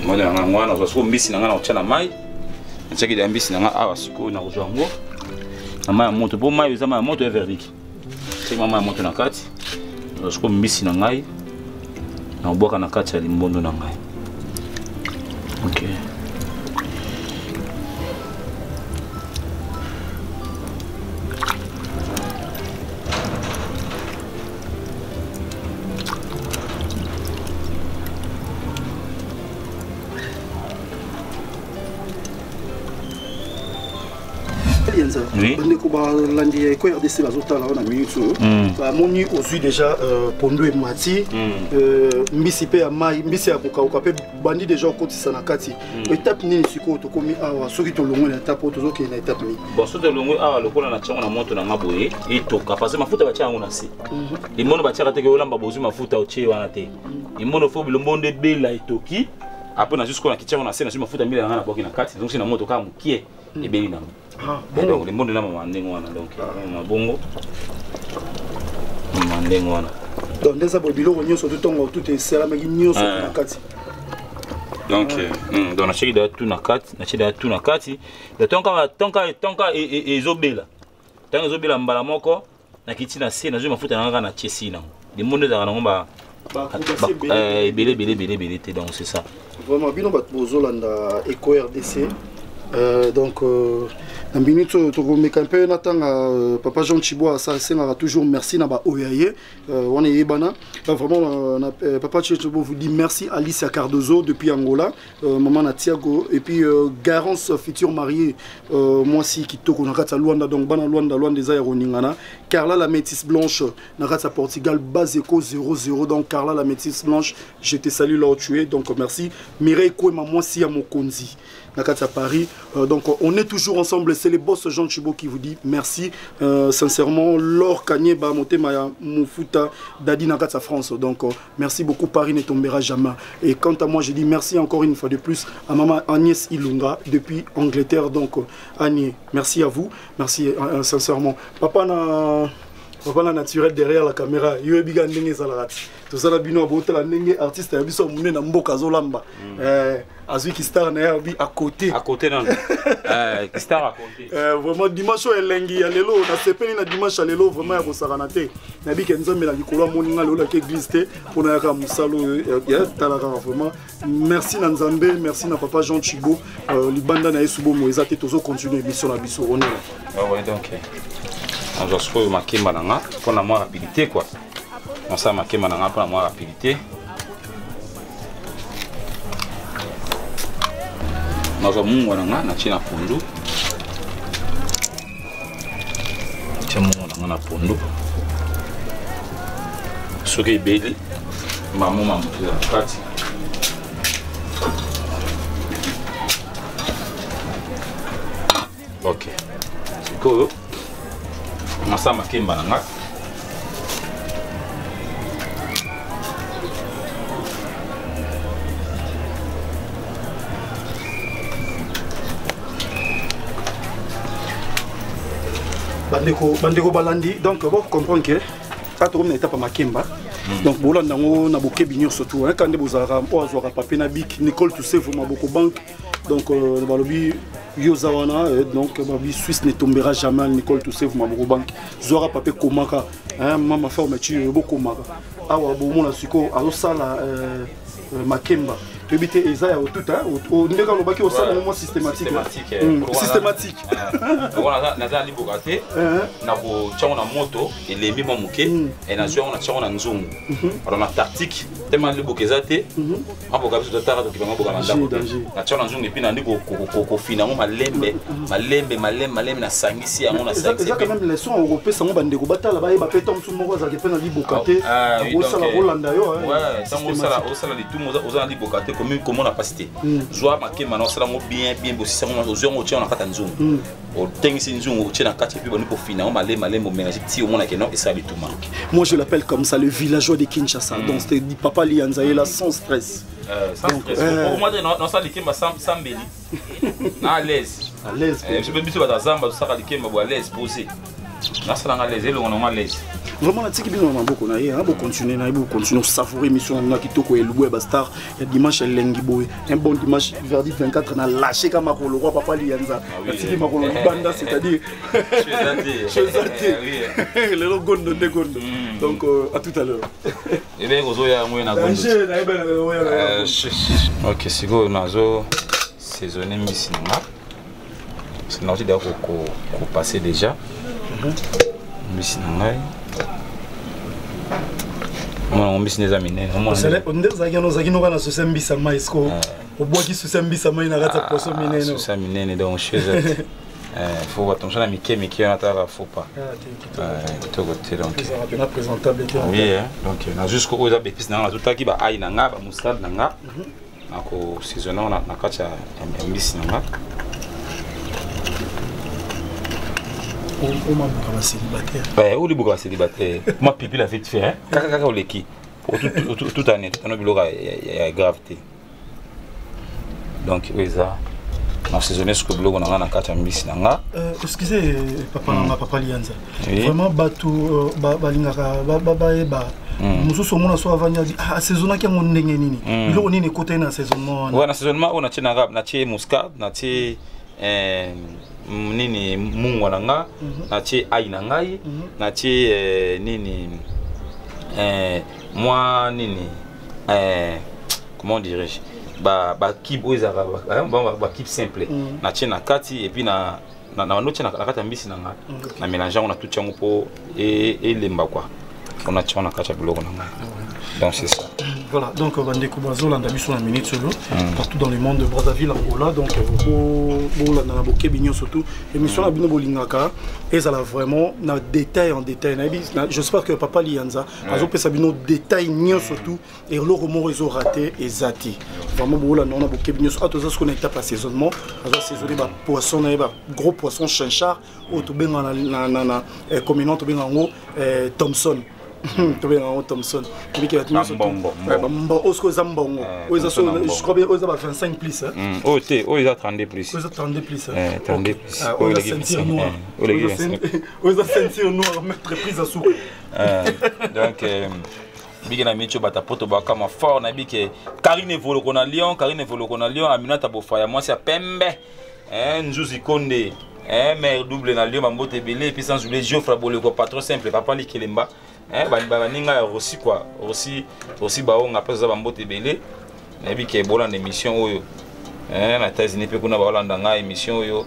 limbondo na nga yango wana, nazwa sikoyo mbisi na nga na kotia na mai. Natiaki deya mbisi na nga awa, sikoyo nakozwa yango na mai ya moto, mpo mai eza mai ya moto ya verdict. Tiaki mai ya moto na kati, nazwa sikoyo mbisi na ngai nakobwaka na kati ya limbondo na ngai. Ok. Oui. Bandeko balandi ya Eko RDC bazotala wana minute oyo, bamoni ozwi déjà pondu emati, mbisi mpe ya mai, mbisi ya kokauka mpe bandi déjà okotisa na kati. Étape nini sikoyo tokomi awa? Soki tolongwe na étape oyo, tozokende na étape nini? Bon, soki tolongwe awa, lokola na tiango na moto na nga boye etoka, parce que mafuta batia yango na se. Limono batiaka teke olamba bozwi mafuta otie wana te. Limono fo bilombo nde ebela etoki. Après nazwi sikoyo na kitiango na se, nazwi mafuta mbila na nga nabwaki na kati, donc na moto kaka mokie ebeli nango. Ah, donc limbondo na mama ndenge wana, donc mama bongo, mama ndenge wana. Donc nde eza boye, biloko nyonso totongo tout esalamaki nyonso na kati. Donc donc natiaki deya tout na kati, natie deya tout na kati. Donc tonka tonka tonka ezobela, ntango ezobela mbala moko nakiti na se, nazwi mafuta na nga kaka natie si nango. Limbondo ezalaka nango ba ebele ebele ebele ebele te, donc c'est ça. Vraiment bino bato bozolanda Eco RDC, donc na minute oyo tokomeka mpe natanga papa Jean Chibois asengaka toujours merci na baoyo ya ye wana eyebana. Vraiment papa Chibo vous dit merci. Alicia Cardozo depuis Angola, maman na Tiago, et puis Garance future mariée, mwasi kitoko na kati ya Luanda, donc bana Luanda, Luanda eza ya koningana. Carla la métisse blanche na kati ya Portugal, Baseco 00, donc Carla la métisse blanche, je te salue là où tu es, donc merci. Mireille Kwema, mwasi ya mokonzi na kati ya Paris, donc on est toujours ensemble. C'est le boss Jean Chibo qui vous dit merci. Sincèrement, Laure Kanyeba, Motema Moufuta, Dadi Nakatsa France. Donc, merci beaucoup. Paris ne tombera jamais. Et quant à moi, je dis merci encore une fois de plus à maman Agnès Ilunga depuis Angleterre. Donc, Agnès, merci à vous. Merci sincèrement. Papa na naturel derrière la caméra. Yo biga ndenge zalarat. Tout ça la bino abotala ndenge artiste ya biso munene na mboka zolamba. Azwi star na ye à côté. À côté non. Star à côté. Vraiment dimanche elengi ya lelo na sepeli na dimanche ya lelo vraiment ya kosakana te. Na bi ke nzambe na likolo amoni nga lelo na église te pona yaka musalo ya talaka vraiment. Merci na nzambe, merci na papa Jean Chibo, libanda na yesu bomo eza te tozo continuer mission na biso on est là. Ah ouais donc. On doit se makemba na nga pona moi rapidité quoi. On sa makemba na nga pona moi rapidité. Nazwa mungwa na nga natie na pondu. Tia mungwa na nga na pondu. Soki ebeli mamo mamoto eza na kati. Ok. Sikoyo nasala makemba na nga. Bandeko balandi, donc vous comprenez que ça tourne na étape makemba. Donc bolanda ngo na bokebi nyonso tout hein kande bozalaka o azwaka papier na bic Nicole Toussaint maboko banque. Donc balobi yozawana donc babi Suisse ne tombera jamais Nicole Toussaint maboko banque. Zwaka papier komaka hein mama forme tu bokomaka. Awa bomona siko azosala makemba. Toyebi te eza ya otuta, ndenge alobaki osala yango mwa systématique. Systématique. Naza liboka te, na kotia yango na moto, elembi mwa moke, nazwi yango natia yango na nzungu. Alors na tactique, tellement liboka eza te, maboka biso totaka tokipa maboka na ndako te. Natia yango na nzungu et puis nandi kofina yango malembe, malembe, malembe, malembe, nasangisi yango, nasangisi. Eza quand même leçon okopesa yango bandeko batala bayeba pe ntango mosusu moko azalaki pe na liboka te. Osala kolanda yo, hein. Ouais, ntango osala litumu, oza na liboka te, komi na pasi te. Zwa makemba na osala yango bien, bien, bosisa yango, ozwi yango otie yango na kati ya nzungu. Otengisi nzungu, otie na kati, et puis bandi kofina yango malembe, malembe, omélange ti omonake non, esala lituma. Moi je l'appelle comme ça, le villageois de Kinshasa. Donc c'était dit papa Lianza est là sans stress. Sans Donc, stress. Pour moi, non, ça likemba sans mbeli. Na à l'aise. À l'aise, Je peux biso bata zamba, tosaka likemba bo à l'aise posé. Na sala nga à l'aise, elongo na nga à l'aise. Vraiment, la tiki bino na maboko na ye, hein, bo continuer na ye, bo continuer savourer mission na kitoko ya Lubu ya ba star, ya dimanche ya lengi boye. Un bon dimanche verdi 24 na lâché kama makolo roi papa Lianza. Ah oui, La tiki eh. makolo libanda, c'est-à-dire Chose à Lelo gondo nde gondo. Donc à tout à l'heure. Eh ben, gozo ya ngwe na gondo. Danger, na yeba na gozo ya gondo. Ok, sikoyo nazo saisonner mbisi na nga. C'est normal d'ailleurs ko passer déjà. Mbisi na ngai. Mwana mbisi neza minene. Mwana Osele, onde ozalaki wana, ozalaki noka na susa mbisa mai, est-ce que obwaki susa mbisa mai na kati ya poisson minene? Susa minene, donc chez eux. Faut voir ton na mike mike na tala faut pas. Ah, te, kitoko. Kitoko te, donc. Ezalaka pena présentable te. Oui, hein. Donc, na jusqu'au oyo eza bepisi na nga, natutaki ba ail na nga, ba moutarde na nga. Na ko saisonner na kati ya mbisi na nga. O mabuka ba célibataire. Ouais, o libuka ba célibataire. Ma pipi la vite fait, hein. Kaka kaka oleki. Tout année, tout année biloko ya grave te. Donc, oyo eza na saisonner ce que biloko na nga na kati ya mbisi na nga. Excusez, papa na nga, papa Lianza. Oui. Vraiment, bato balingaka, bayeba. Mosusu omona so avandi adi, ah, asaisonnaki yango ndenge nini? Biloko nini ekotaki na saisonnement wana? Ouais, na saisonnement oyo natie na nga, natie muscade, natie, nini, mungwa na nga, natie ail na ngai, natie nini, mwa nini, comment dirais-je, ba cube oyo ezalaka, ba cube simple. Natie na kati, et puis na bando tie na kati ya mbisi na nga. Na mélange yango, na tuti yango po elemba, quoi. On a tiré, on a kati ya biloko na nga. Donc c'est ça. Voilà, donc bandeko bazolanda biso na minute oyo partout dans le monde, Brazzaville, Angola, donc bolanda na bokebi nyonso surtout émission na bino bolingaka ezala vraiment na détail en détail. Nayebi, j'espère que papa Lianza azopesa bino détail nyonso tout et eloko moko ezorater eza te. Vraiment bolanda na bokebi nyonso. Toza sikoyo na étape assaisonnement, azo assaisonner bapoisson na ye, bagros poisson chinchard oyo tobenga na communément tobenga yango Thomson, tobenga yango Thomson. Tobiki bato nyonso oyo sikoyo eza mbongo oyo eza, je crois bien, oyo eza ba 25 plus. Oyo te, oyo eza 32 plus. Oyo eza 32 plus. 32 plus. Oyo eza ceinture noire, oyo eza ceinture noire, maître prise à soupe. Donc bike na micho bata poto bakama fort na bike Karine Evoloko na Lyon, Karine Evoloko na Lyon, Aminata Bofaya mwasi ya pembe, Nzuzi Konde, mère double na Lyon, bambote ebele. Et puis sans oublier Geoffre Boleko, patron simple, papa Likelemba, baninga ya Rossi quoi, Rossi, Rossi baonga mpe aza, bambote ebele. Nayebi ke bolanda émission oyo na États-Unis mpe kuna baolanda ngai émission oyo.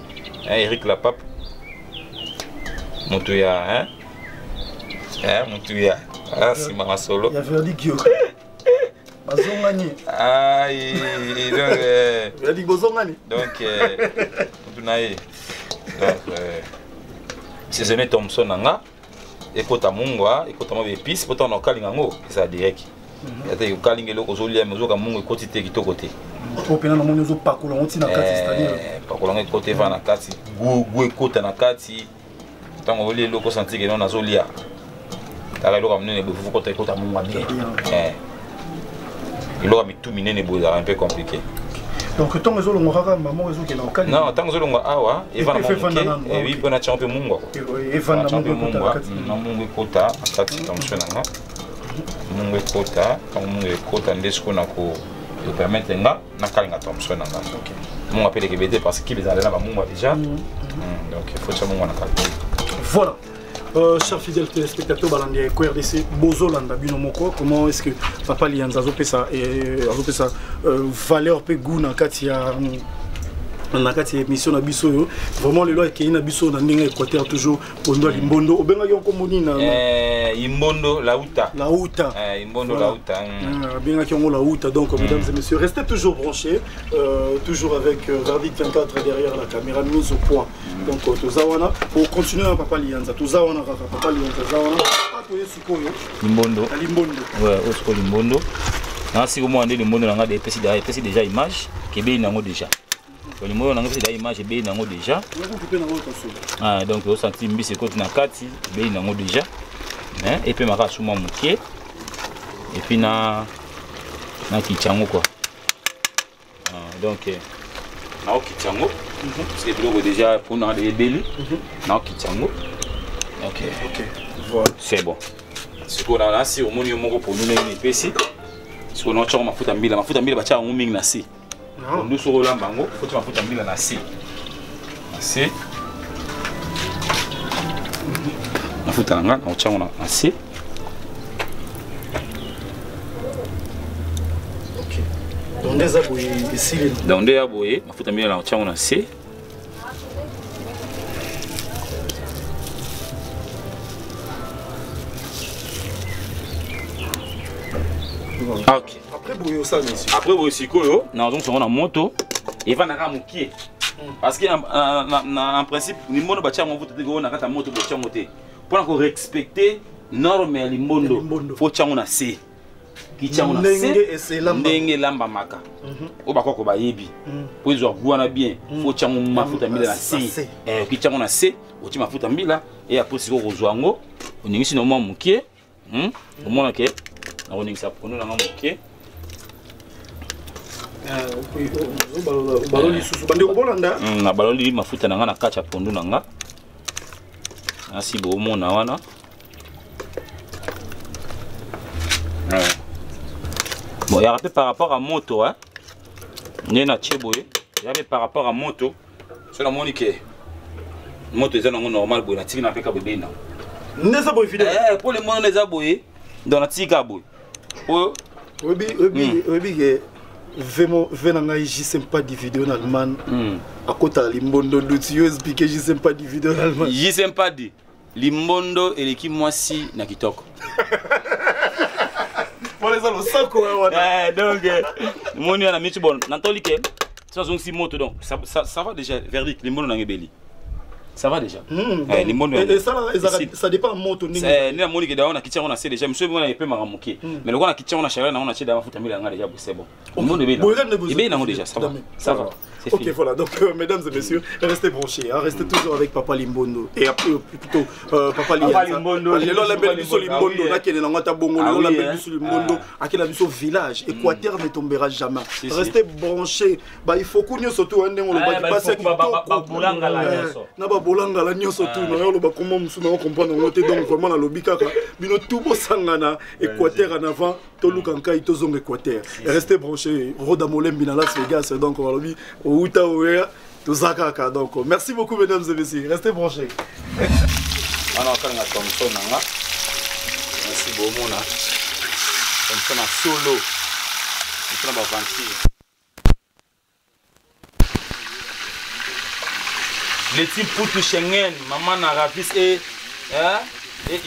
Eric Lapape, moto ya motu ya nsima masolo ya Verdi Gio bazongani. Ai, donc Verdi bozongani. Donc motu na ye, donc saisonné Thomson na nga ekota mungwa, ekota mwa baépice po ntango na okalinga yango ezala direct. Ate okalinga eloko ozolia, me ozoka mungu ekoti te, kitoko te. Po mpena namoni ozopakola yango ntina kati, c'est-à-dire Pakola yango ekota, eva na kati, goût ekota na kati. Ntango olia eloko, osentir que nazolia, tala eloko ya monene boye, fufu kota ekota mungwa bien. Eloko ya mitu minene boye ezalaka un peu compliqué. Donc ntango ezolongwa kaka mama ezokenda okali? Non, ntango ezolongwa awa, evanda mwa moke ewi mpo na tiango mpe mungwa. Evanda. Mpe mungwa na mungu ekota na kati. Tension na nga, mungu ekota. Ntango mungu ekota nde sikoyo na ko epermettre nga nakalinga thomson na nga. Mungu apeleka ebele te parce que kibe ezala na bamungwa déjà, donc il faut tia mungwa na kati. Voilà. Chers fidèles téléspectateurs, balandi ya RDC, bozolanda bino moko, comment est-ce que papa Lianza azopesa azopesa valeur pe goût na kati ya émission na biso oyo. Vraiment lelo akei na biso na ndenge Équateur, toujours pondo ya limbondo. Obengaki yango kombo nini? Imbondo lauta. Lauta. Imbondo lauta. Abengaki yango lauta. Donc mesdames et messieurs, restez toujours branchés, toujours avec Verdict 24 derrière la caméra, mise au point. Donc toza wana pour continuer na papa Lianza, toza wana kaka papa Lianza aza wana. Toye sikoyo limbondo. Na limbondo. Ouais, oyo sikoyo limbondo na sikoyo mwana nde limbondo na nga epesi déjà image kebeli nango déjà. Limbondo nango epesi déjà image, ebeli nango déjà. Ah, donc osanti mbisi ekoti na kati, ebeli nango déjà, epemaka suma moke et puis na nakiti yango quoi. Ah, donc naokiti yango parce que biloko déjà mpona ebeli, naokiti yango. Ok. Ok, voilà. C'est bon. Sikoyo na si omoni yo moko pondu ndenge epesi, sikoyo naotiango mafuta mbila. Mafuta mbila batia yango mingi na se. Pondu soki olamba yango, otia mafuta mbila na se, na se mafuta na nga naotia yango na se. Donc nde eza boye, esili. Donc nde ya boye, mafuta mbila naotia yango na se. Ok. Après boye osala nini? Après boye sikoyo nazongisongo na moto, evandaka mokie parce que en principe limbondo batia yango mfuta te. Oyo na kati ya moto botia yango te mpona korespecter norme ya limbondo. Faut tia yango na se, kitia yango na se ndenge elambamaka oyo bakoko bayebi po ezwa goût wana bien. Faut tia yango mafuta mbila na se, okitia yango na se, otie mafuta mbila e après sikoyo kozwa yango, oningisi na mwa mokie, omona ke nakoningisa pondu nanga moke. Baloli lisusu, bandeko bolanda. Na baloli mafuta na nga na kati ya pondu na nga, nasi boomona wana. Bon, yaka mpe par rapport à moto nde natie boye, ya mpe par rapport à moto. So namoni ke moto eza nango normal boye, natiki na mpe ka boye ebei nango. Nde eza boye, fidèle. Po limbondo eza boye, donc natiki kaka boye oyo. Oyebi ke ve na ngai JC Mpadi video na Allemagne, akotala limbondo nduti yo expliquer JC Mpadi video na Allemagne. JC Mpadi, limbondo eleki mwasi na kitoko. Wana eza losako wana. Eh, donc moni wana michi bon natoli ke so azongisi moto, donc ça va déjà. Verdict, limbondo nanga ebeli, ça va déjà. Eh, limbondo Et ça dépend moto ndenge. Nde namoni ke dawa nakiti yango na se déjà, miso ebona epemaka moke, mais lokola nakiti yango na chaleur nango, natie da mafuta mbeli yanga déjà, c'est bon. Limbondo ebeli, Boye nde bozo- ebeli nango déjà, ça va, ça va, c'est Ok, fini. voilà. Donc, mesdames et messieurs, restez branchés. Hein, restez toujours avec Papa Limbondo. Et après, plutôt, Papa Lianza. Limbondo. Lelo lambeli biso Limbondo. Limbondo. Ah oui, Nakende nango ata bongo. Ah Lelo oui, lambeli hein. biso Limbondo. Akela biso village. Équateur ne tombera jamais. Si, si. Restez branchés. Bah, il faut qu'on surtout un ndenge Ah, olobaki bah, pasi ya il faut kitoko. babolangala Eh, nyonso. na babolangala nyonso tu na yo oloba kombo mosusu na ocomprendre yango te. Donc vraiment nalobi kaka bino tu bosangana, Équateur en avant, toluka nkai tozonga Équateur. Restez branchés. Roda Molembi na Las Vegas, donc balobi outa oya toza kaka. Donc merci beaucoup, mesdames et messieurs, restez branchés. Wana okalinga thomson na nga, merci. Bomona thomson na solo, thomson na baventure. Leti Mputu Schengen, mama na Ravis et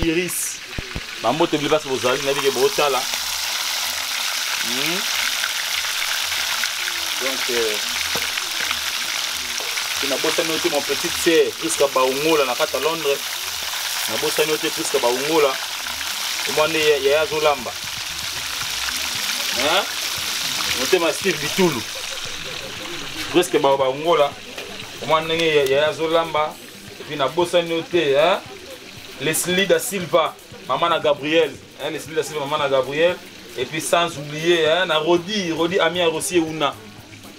Iris, bambote ebele mpasi bozali, nayebi ke botala. Donc nabosani yo te, mon petite sœur Priska Baungola na kati ya Londres. Nabosani yo te, Priska Baungola. Omwa nde yaya azolamba. Hein? Motema Steve Bitulu, Priska Baungola, omwa ndenge yaya azolamba. Et puis nabosani yo te, hein? Leslie da Silva, mama na Gabriel, hein? Leslie da Silva, mama na Gabriel. Et puis sans oublier, hein, na Rodi Rodi, ami ya Rossi Euna,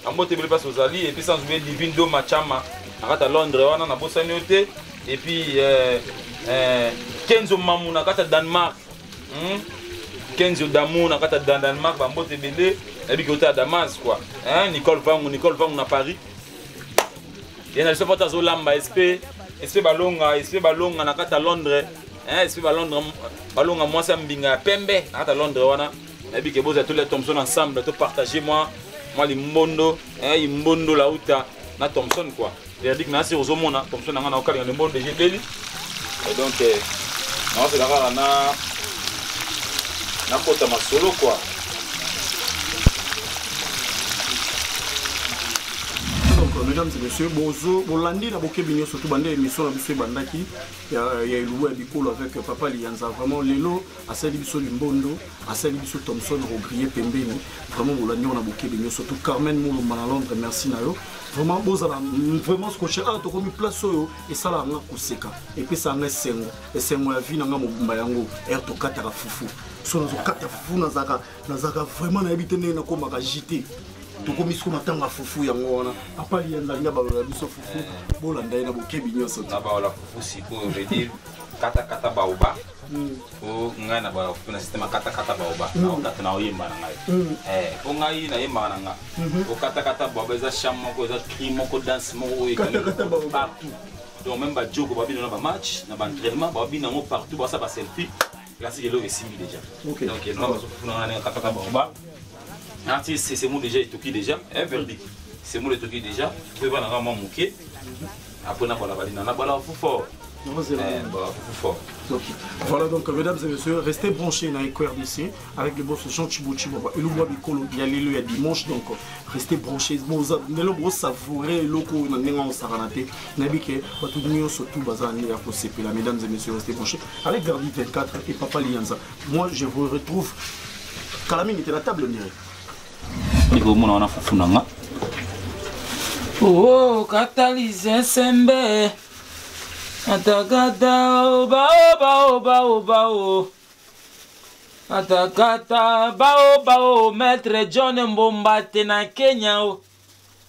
ambote ebele mpasi ozali. Et puis sans oublier Divine Doma Chama na kati ya Londres wana, nabosani yo te. Et puis Kenzo Mamu na kati ya Danemark, Kenzo Damu na kati ya Danemark, bambote ebele. Nayebi ke ota ya Damas quoi, hein? Nicole Vangu, Nicole Vangu na Paris, ye na biso poto azolamba. Sp sp balonga, sp balonga na kati ya Londres, hein, sp balondre, balonga, mwasi ya mbinga ya pembe na kati ya Londres wana. Nayebi ke bozala tolia thomson ensemble, topartage mwa limbondo, hein, imbondo lauta na thomson quoi. Verdict na asi ozomona thomson na nga na okalinga limbondo déjà ebeli. Et donc naozela kaka na nakota masolo quoi. Donc mesdames et messieurs, bozo bolandi na bokebi nyonso tu bande émission na biso ebandaki ya elubu ya bikolo avec Papa Lianza. Vraiment lelo asali biso limbondo, asali biso thomson rogrillé pembeni. Vraiment bolandi yango na bokebi nyonso tu. Carmen Molomba na Londres, merci na yo. Vraiment bozala vraiment scotché. Awa tokomi place oyo esalaka nga koseka, epesaka nga esengo, esengo ya vie na nga mobimba. Yango ere tokataka fufu, so nazokata fufu, nazalaka vraiment nayebi te ndenge nakomaka jt. Tokomi siko na ntango ya fufu, yango wana Papa Lianza alinga balola biso fufu. Bolanda ye na bokebi nyonso te. Na baola fufu sikoyo, veut dire katakata baoba po ngai na baola fufu na système ya katakata baoba. Naokata, na oyemba na ngai. Po ngai nayembaka na nga okatakata baoba, eza chant moko, eza cri moko, danse moko oyo ekangi Katakata baoba. partout. Donc même bajoko babina na bamatch, na baentraînement babina yango partout, basala baselfie classique, eloko esimbi déjà. Donc eloko bazofufu na ngai ndenge kataka baoba. Artiste, c'est moi déjà etoki déjà un verdict, c'est moi etoki déjà. Po ebanaka mwa moke, après nabala balina, nabala fufu fort. Bala fufu fort. Ok. Voilà donc, mesdames et messieurs, restez branchés dans RDC avec le boss Jean Chibo Chibo. Et le bois bikolo, il y a l'élu, il y a dimanche, donc restez branchés. Bon, nelo bo savourer loko na ndenge osakana te. Nayebi ke bato nyonso tout baza ya kosepela. Mesdames et messieurs, restez branchés avec Verdi 24 et Papa Lianza. Moi, je vous retrouve kala mingi te na table, on dirait. Ekomona wana fufu na nga. Oh, katalise sembe atakata oba oba oba oba o atakata baoba o maître John Mbomba te na Kenya o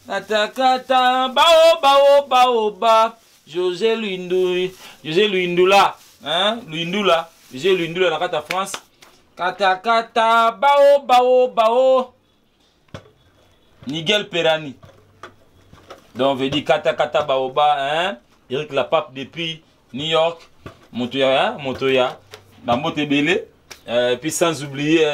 atakata baoba oba oba José Luindu, José Luindula, hein, Luindula, José Luindula na kati ya France, katakata bao bao bao Nigel Perani. Donc veut dire kata kata baoba, hein, Eric Lapape depuis New York, moto ya, hein, moto ya bambote ebele. Puis sans oublier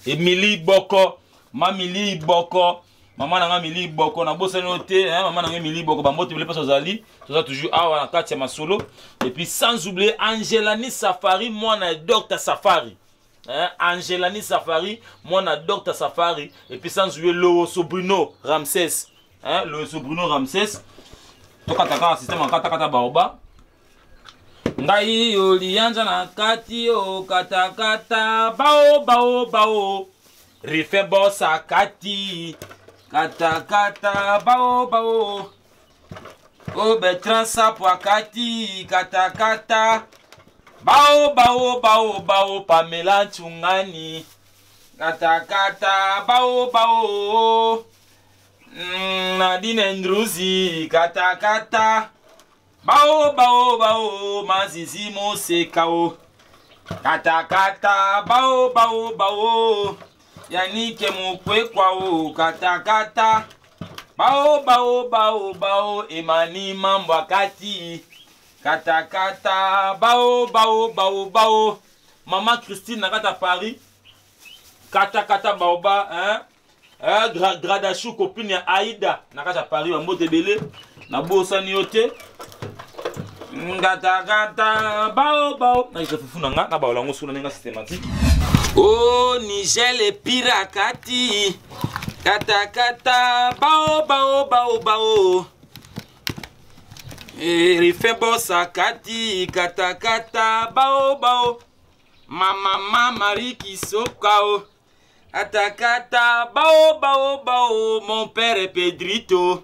Emily Boko, Mamili Boko, mama na nga Mili Boko, nabosani yo te, hein, mama na nga Emily Boko, bambote ebele mpasi ozali. Toza toujours awa na kati ya masolo. Et puis sans oublier Angelani Safari, mwana ya Dr Safari. Hein, Angelani Safari, mwana Dr Safari, et puis sans oublier Loso Bruno Ramsès. Hein, Loso Bruno Ramsès. Tokata kaka système kata kata baoba. Ngai yo lianza na kati yo kata kata bao bao bao. Rife bosa kati kata kata bao bao. O Bertrand Sapo akati kata kata. Bao bao bao bao Pamela Tungani kata kata bao bao. Nadine Ndruzi kata kata. Bao bao bao Mazizi Mosekao kata kata bao bao bao Yannick Mukwekwa o kata kata. Bao bao bao bao Emani Mambo akati kata kata bao bao bao bao Maman Christine na kata Paris kata kata baoba hein hein Gradachou copine ya Aïda na kata Paris bambote ebele na bosani yo te ngata kata bao bao na fufu na nga na baola ngo suna ndenge systématique. Oh Nigel epirakati kata kata bao bao bao bao Rife bosa kati kata kata bao bao Mama mama Riki sokao atakata bao bao bao mon père Pedrito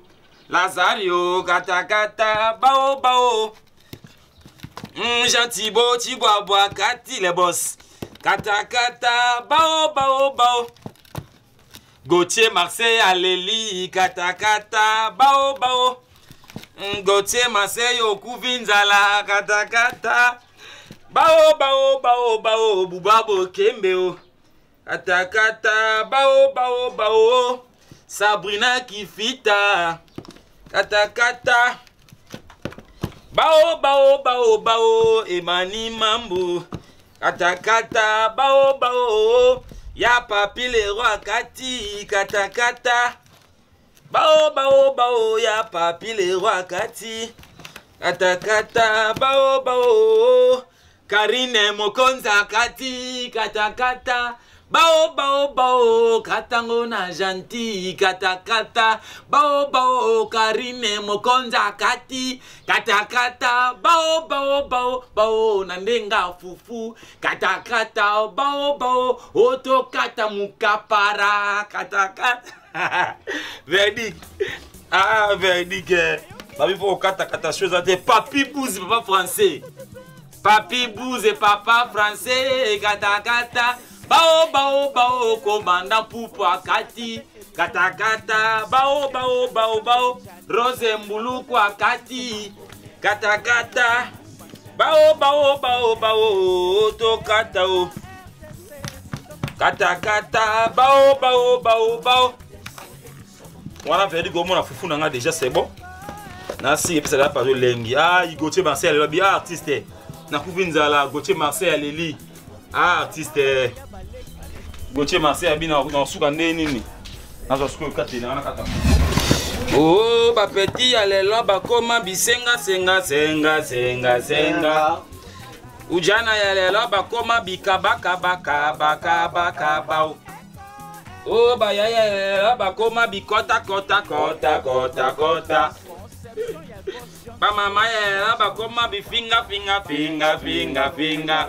Lazario kata kata bao bao Jean Thibaut Chibwabwa kati les boss kata kata bao bao bao Gauthier Marseille aleli kata kata bao bao Gauthier Marseille okuvi nzala kata kata bao bao bao bao Bubabo Kembe kata kata bao bao bao Sabrina Kifita kata kata bao bao bao bao Emani Mambo kata kata bao bao Ya papi le roi kati kata kata bao bao bao Ya papi le roi kati kata kata bao bao Karine Mokonza kati kata kata bao bao bao katango na gentil kata kata bao bao Karine Mokonza kati kata kata bao bao bao bao na ndenga fufu kata kata bao bao oto kata mukapara kata kata. Verdict. Ah verdict. Babi faut kata kata chose te papi bouze papa français. Papi bouze papa français kata kata bao bao bao commandant Poupo akati kata kata bao bao bao bao Rose Mbuluku akati kata kata bao bao bao bao to kata o kata kata bao bao bao bao. Wana verdi gomo na fufu nanga déjà c'est bon. Nasi et puis ça va pas lengi. Ah Gauthier Marseille alobi ah artiste. Na kufi nzala Gauthier Marseille aleli. Ah artiste. Gauthier Marseille abina na suka nde nini. Nazo suka kate na kata. Oh ba petit ya lelo bakoma bisenga senga senga senga senga. Ujana ya lelo bakoma bikabaka baka baka baka bao. Oh ba ya ya lelo bakoma bikota kota kota kota kota. Ba mama ya lelo bakoma bifinga finga finga finga finga.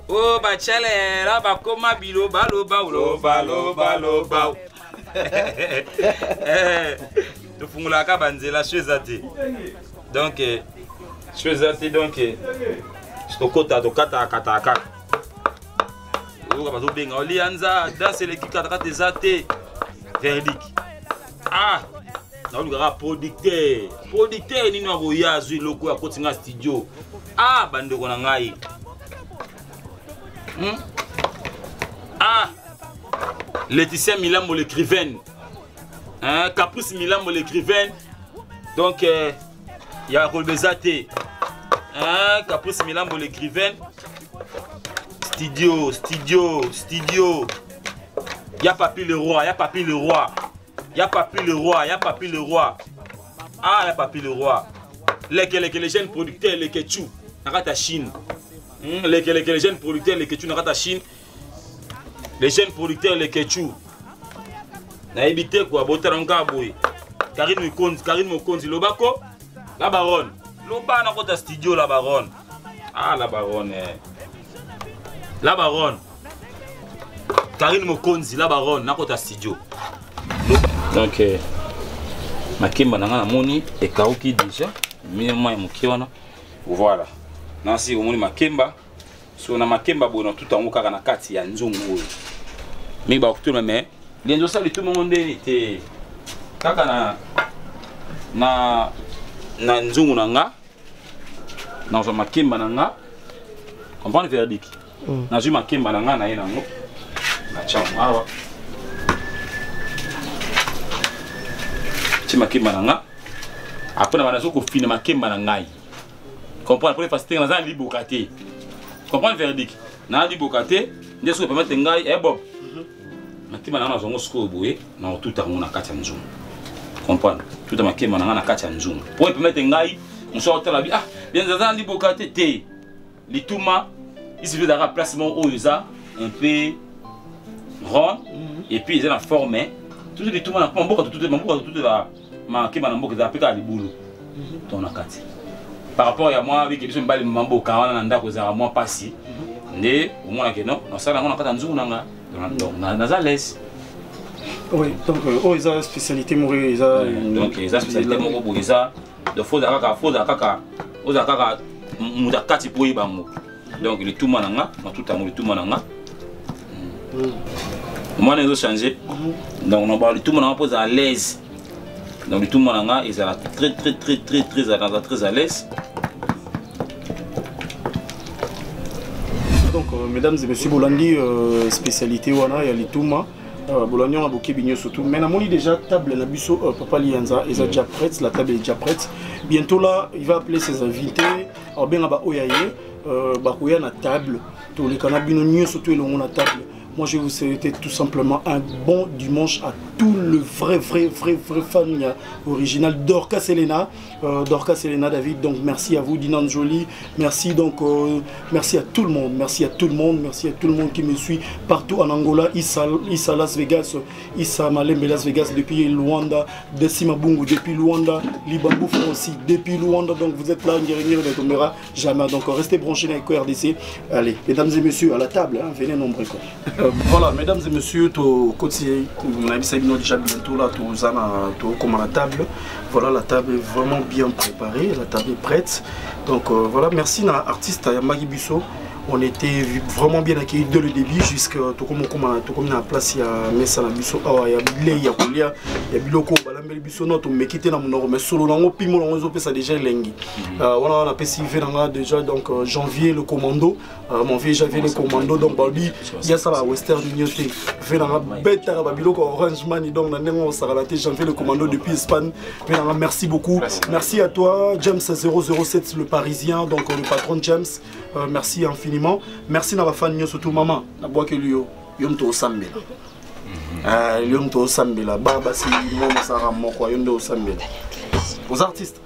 Oh ba chele lelo bakoma biloba loba loba loba loba. Tofungolaka banzela chose te. Donc chose te donc tokota tokata kata kata. Oyoka bazobenga olianza danse eleki kata kata eza te. Verdict. Ah naolukaka producteur. Producteur nini akoya azwi eloko akoti nga studio. Ah bandeko na ngai. Ah Laetitia Milambo l'écrivaine. Hein, Caprice Milambo l'écrivaine. Donc il y a Rolbezate. Hein, Caprice Milambo l'écrivaine. Studio, studio, studio. Y'a Papi le roi, y'a Papi le roi. Y'a Papi le roi, y'a Papi le roi. Ah, y'a Papi le roi. Les jeunes producteurs, les Ketchou. Nakata Chine. Lekeleke les jeunes producteurs Leketchou na kati ya Chine, les jeunes producteurs Leketchou, nayebi te kua botala ngo kaka boye. Karine Mokonzi, Karine Mokonzi, lobako la baronne, loba na kota studio la baronne. Ah, la baronne, eh. La baronne Karine Mokonzi, la baronne na kota studio. Donc makemba na nga namoni ekauki déjà, mine mai moke wana. Voilà, nasi omoni makemba. So na makemba boye natuta yango kaka na kati ya nzungu oyo mingi bakotuna, mais lienzo osala lituma ngo ndeni te, kaka na nzungu na nga nazwa makemba na nga. Comprendre verdict? Nazwi makemba na nga na ye nango natya yango awa, ti makemba na nga. Après na banda kofina makemba na ngai. Comprendre? Pour faciliter, naza na liboka te. Comprendre verdict? Na liboka te nde soki permettre ngai, eh Bob, makemba na nga nazwango sikoyo boye, na kotuta yango na kati ya nzungu. Comprendre? Tuta makemba na nga na kati ya nzungu po epermettre ngai mosu akotala bi: "Ah bien, naza na liboka te." Te, lituma isifi ezalaka place moko oyo eza un peu ronde et puis eza na forme toujours. Lituma na mboka totute, mboka totute makemba na mboka ezala mpe kaka libulu to na kati par rapport ya mwa bike. Biso mibali mamboka wana na ndako ezalaka mwa mpasi nde omonake non, nasala yango na kati ya nzungu na nga, donc naza lese. Oui, donc oh, eza spécialité moko eza. Donc eza spécialité moko boye eza. Donc faut ozala kaka, faut ozala kaka, ozala kaka moto akati mpo oyeba yango. Donc lituma na nga matuta yango, lituma na nga omwana ezochange. Donc na lituma na nga mpo ozala à l'aise. Donc lituma na nga ezala très très très très très, naza très à l'aise. Donc mesdames et messieurs, bolandi spécialité wana ya lituma, bolandi wana bokebi nyonso tout. Mais namoni déjà table na biso, papa Lianza, eza déjà prête, la table est déjà prête. Bientôt là, il va appeler ses invités, abenga ba oyo ye bakoya na table, toleka na bino nyonso to elongo na table. Moi, je vais vous souhaiter tout simplement un bon dimanche à tout le vrai, vrai, vrai, vrai fan original Dorcas Elena, Dorcas Elena David. Donc, merci à vous, Dinan Jolie. Merci donc, merci à tout le monde. Merci à tout le monde. Merci à tout le monde qui me suit partout en Angola, Issa, Issa Las Vegas, Issa Malembe Las Vegas depuis Luanda, Dessima Bungu depuis Luanda, Libambou aussi depuis Luanda. Donc, vous êtes là, Nguérigné ne tombera jamais. Donc, restez branchés dans RDC. Allez, mesdames et messieurs, à la table, hein, venez nombreux, quoi. Voilà, mesdames et messieurs, to koti on a déjà bientôt là, to zana to comme à la table. Voilà, la table est vraiment bien préparée, la table est prête. Donc voilà, merci na artiste Yamagi Biso. On était vraiment bien accueillis dès le début jusqu'à tout comme comme na place ya mesa na biso awa ya bilei ya kolia ya biloko balambeli biso no to mekite na monoko, mais solo nango pimo nango ezopesa déjà elengi. Wana wana apesi ve nanga déjà. Donc janvier le commando, mon vieux janvier le commando. Donc balobi yasala Western Union te, ve nanga betaka babiloko Orange Money. Donc na ndenge osakala te, janvier le commando depuis Espagne, ve nanga, merci beaucoup. Merci à toi James 007 le Parisien, donc le patron James, merci infiniment. Merci na bafani nyonso surtout mama nabwakeli yo, yo moto osambela, yo moto osambela ba basi mwa mosaka moko, yo nde osambela, oza artiste.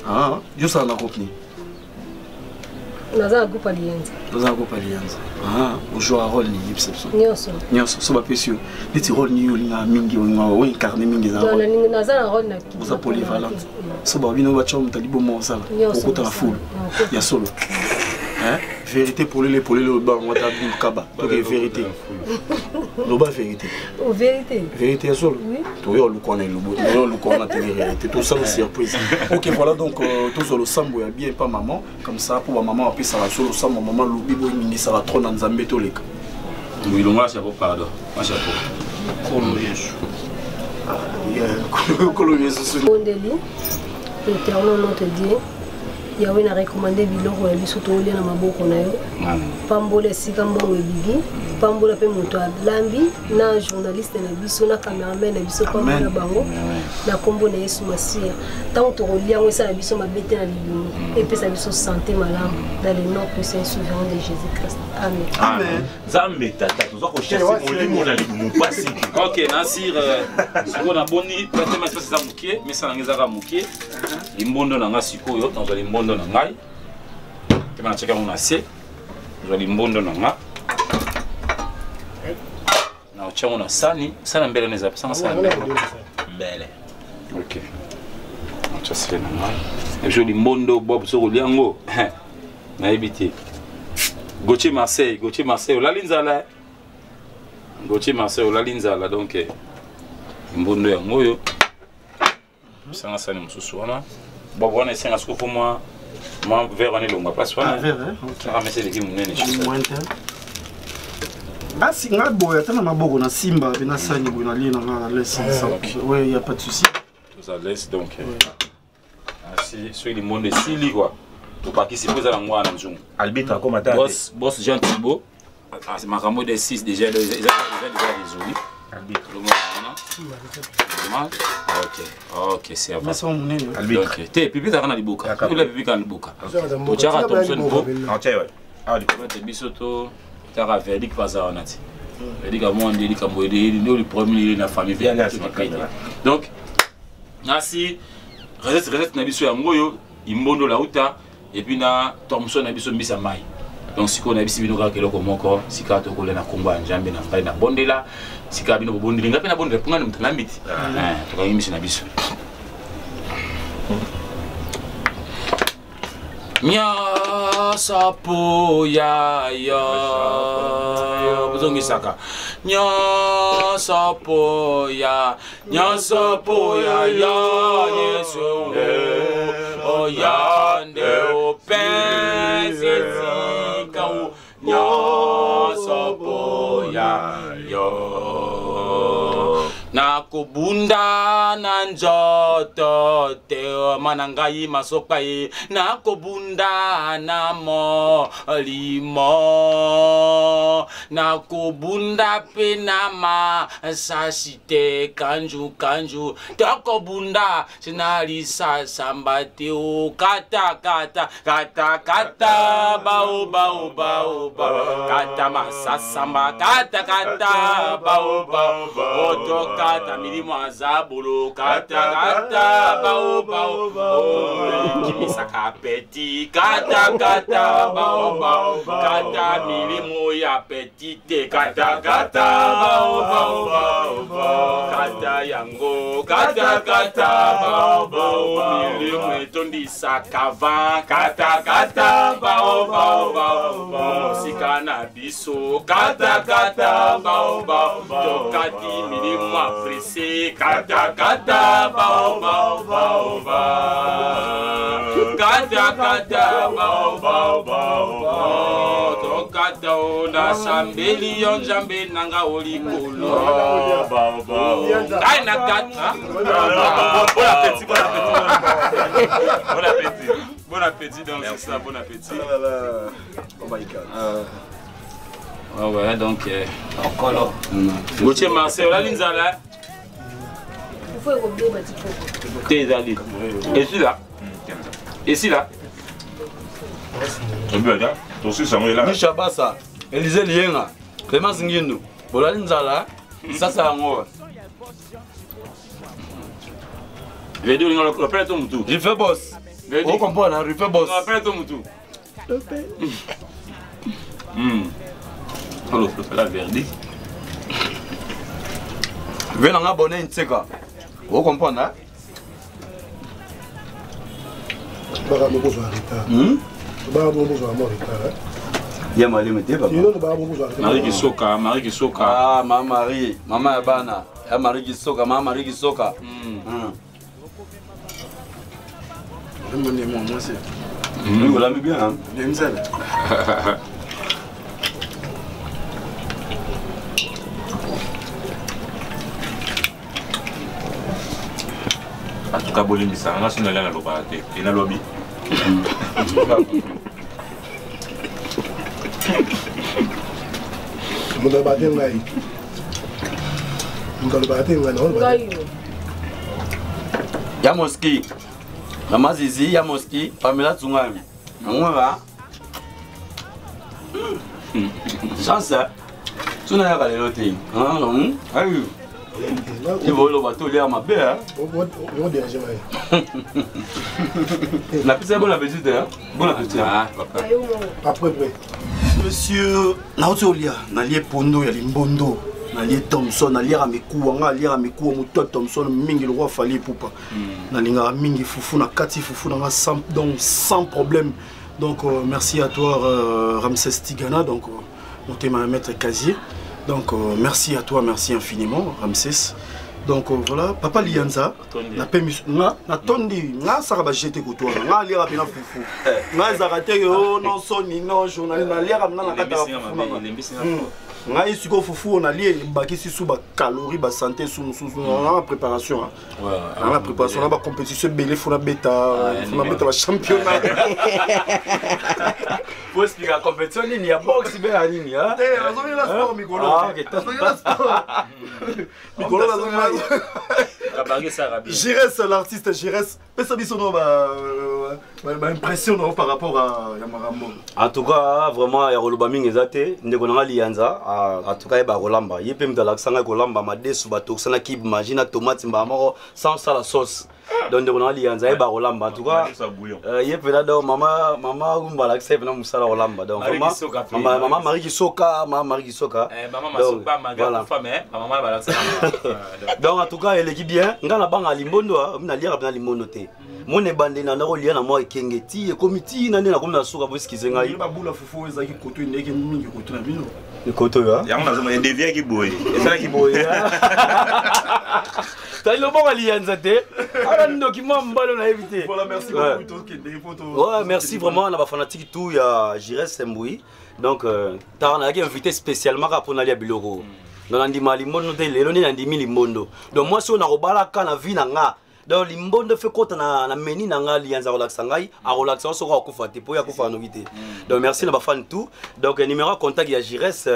Ah, yo osala na groupe nini? Naza na groupe Alienza. Oza na groupe Alienza. Ah, ojoua rôle nini? Yebisa biso. Nyonso. Nyonso. So bapesi yo neti rôle nini olingaka mingi, olingaka oincarne mingi? Eza rôle naza na rôle na Oza polyvalente. So babino batya moto liboma, osala okota na fulu ya solo. Vérité polele polele, obango ata Abdul Kaba toke vérité, loba vérité. Vérité. Vérité ya solo, toyo oluka wana elobo, toyo oluka wana télé réalité, tosala surprise. Ok, voilà. Donc tozwa losambo ya bien pa maman, comme ça mpo bamama bapesaka so losambo. Mama lobi boyiningisaka trop na Nzambe, toleka. Wilongola chapeau, pardon, ma chapeau. Kolo Yesu, Kolo Yesu. Bondeli. Éternel notre Dieu, Yawe, na recommande biloko na biso tolia na maboko na yo. Pambola esika mbongo ebimi, pambola mpe moto alambi na journaliste na biso na cameraman na biso, pambola bango na nkombo na Yesu Masiya. Ntango tokolia yango, esala biso mabe te na libumu, epesa biso santé malamu, dans le nom puissant souverain de Jésus Christ, amen. Amen. Nzambe tata, toza kochasser molimo na libumu mpasi. Ok, Nasir, sikoyo naboni platema espace eza moke, mesa na ngai ezaka moke. Limbondo na ngai sikoyo nazwa limbondo na ngai. Te bana cheka ngona se. Zwa limbondo na nga. Na otya ngo na sani, sani mbele neza, sanga sani mbele. Mbele. Ok. Otya sele na ngai. Ebiso limbondo bob soko olia yango. Nayebi te. Gauthier Marseille, Gauthier Marseille, olali nzala. Gauthier Marseille, olali nzala donc limbondo yango oyo. Sanga sani mosusu wana. Bob wana esenga soko fo mwa mwa verre wana elongwa place wana. Sanga mesa eleki monene. Asi nga boye ata na maboko na simba pe na sani boye nalie na nga na laisse ça. Ouais, y a pas de souci. Toza laisse donc. Asi soki limondo esili quoi. Tobakisi mpo eza nango wana nzungu. Arbitre akoma ta. Boss boss Jean Thibault makambo de 6 déjà eza déjà résolu. Arbitre. Normal. Ok, ok, c'est avant. Arbitre. Donc, te pipi ezalaka na liboka. Ola pipi kaka na liboka. Totyaka Thomson mpo. Te biso to taka verdict baza wana te. Verdict amwa nde likambo nde le premier na famille verdict. Donc, nasi recette recette na biso yango oyo imbondo lauta et puis na Thomson na biso mbisa mai. Donc sikoyo nayebisi bino kaka eloko moko sika tokolia na nkombo ya Nzambe na ngai nabondela sika bino bobondeli ngai mpe nabondela mpo ngai na moto nalambi te. Tokangi miso na biso. Nyonso po ya yo bozongisaka nyonso po ya nyonso po ya yo Yesu oya nde opesi esika o nyonso po ya yo nakobunda na nzoto te mana ngai masoka ye nakobunda na molimo nakobunda pe na masasi te kanju kanju tokobunda sinalisasamba te o kata kata kata kata bao bao bao bao kata masasamba kata kata bao bao oto kata milimo azabolo kata kata bao bao kimisaka apeti kata kata bao bao kata milimo ya peti te kata kata bao bao bao kata yango kata kata bao bao milimo etondisaka va kata kata bao bao bao mosika na biso kata kata bao bao tokati milimo aprese kata kata bao bao bao kata kata bao bao bao tokata o nasambeli yo Nzambe nanga olikolo ngai na kata. Bon appétit, bon appétit, bon appétit, bon appétit, donc c'est ça, bon appétit. Oh my God. Ah ouais, donc okolo. Gauthier Marseille, olali nzala. Il faut ekobeba tipoko. Te ezali. Esi là. Esi là. Misha Bassa, Élysée Lienga, Clémence Ngindu, bolali nzala, sasa yango. Vedi olinga lopela to mutu. Rife boss. Vedi. O comprendre, rife boss. Lopela to mutu. Olo lopela verdi. Ve nanga bonne ntseka. O comprendre, hein? Baka moko zwa retard. Baka moko zwa mwa retard. Ya maleme te papa. Yo baka moko zwa retard. Marie Kisoka, Marie Kisoka. Ah, mama Marie, mama ya bana. Ya Marie Kisoka, mama Marie Kisoka. Moi, moi, c'est. Vous l'avez bien, hein? J'aime ça. En tout cas, bolimbisaka nga soki nalia nalobaka te e nalobi. Moto alobaka te ngai. Moto alobaka te ngai. Ngai yo. Ya Moski. Mama Zizi, ya Moski, Pamela Tsungami. Ngwa. Chance. Tuna ya kalelo te. Ah, ayu. Oloba te, oliaka mabe. Napesa bon appétit te, bon appétit. Après près. Monsieur, nauti olia, nalie pondo ya limbondo, nalie Thomson, naliaka mikuwa, nga aliaka mikuwa moto ya Thomson mingi lokwa Fally Ipupa. Nalingaka mingi fufu na kati fufu nanga sans, donc sans problème. Donc merci à toi Ramsès Tigana, donc motema ya maître Casier. Donc merci à toi, merci infiniment Ramsès. Donc voilà, papa Lianza, na pemi nga na tondi nga saka ba jeter koto nga aliaka pena fufu. Nga ezaka te oh non soni non journaliste na aliaka na kata fufu na. Ngai sikoyo fufu oyo nalie ebakisi su bacalorie, basanté su mosusu na préparation, na préparation na bacompétition ebele, fo nabeta bachampionnat. Faut expliquer compétition nini, ya boxe be ya nini? Nazongela sport mikolo, nazongela sport mikolo, nazongela. Jires, l'artiste Jires, pesa biso no baimpression nao par rapport à ya makambo. En tout cas, vraiment, ya koloba mingi eza te. Ndeko na nga Lianza, en tout cas yeba kolamba, ye mpe moto alakisa ngai kolamba madesu batokisa na kibe Maggi na tomate mbala moko sans sala sauce. Donc ndeko na nga Lianza yeba kolamba, en tout cas ye mpena. Donc mama Rumba alakisa ye mpena mosala kolamba. Donc vraiment, mama Marie Kisoka, mama Marie Kisoka. Voilà. Donc en tout cas eleki bien. Ngai nabanga limbondo, naliaka mpena limbondo te. Mona ebandeli na ndako lia na mwa ekenge ti ekomi ti na nde nakomi na suka, boeskize ngai. Babula fufu oyo ezalaki koto endeki mingi koto na bino. Koto oyo. Yango nazomona edeviaki boye. Ezalaki boye. Tali loboko Liyanza te, ala ndoki mwa mbalo nayebi te. Voilà, merci beaucoup, tokende po to. Ouais, merci vraiment na bafanatique tout ya Jires Mbui. Donc tara nayaki invité spécialement kaka mpo nalia biloko. Donc nandima limbondo te, lelo nde nandimi limbondo. Donc mwasi oyo nakobalaka na vie na nga, donc limbondo fe kota na meni na nga. Liyanza akolakisa ngai, akolakisa ngo soko akufa te, po ye akufa noki te. Donc merci na bafani tout. Donc numéro ya contact ya Jires,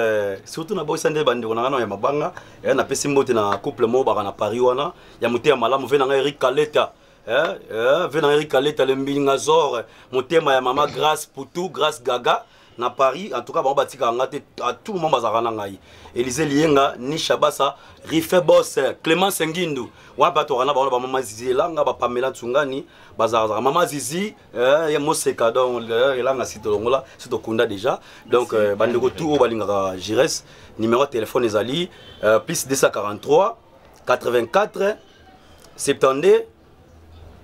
surtout na boyisa nde bandeko na nga na ya mabanga, napesi mbote na couple moko baka na Paris wana ya motema malamu, ve na ngai Eric Kaleta, ve na Eric Kaleta le mbinga zor, motema ya mama Grâce Putu, Grâce Gaga na Paris. En tout cas bango batikaka nga te, à tout moment bazalaka na ngai. Élysée Lienga, Nisha Basa, Rife Boss, Clémence Ngindu wana bato wana bango, bamama Zizi Elanga, bapamela Nsungani bazalaka, mama Zizi ya moseka. Donc Elanga si tolongola si tokunda déjà. Donc bandeko tout oyo balingaka Jires, numéro ya téléphone ezali plus 243 84 72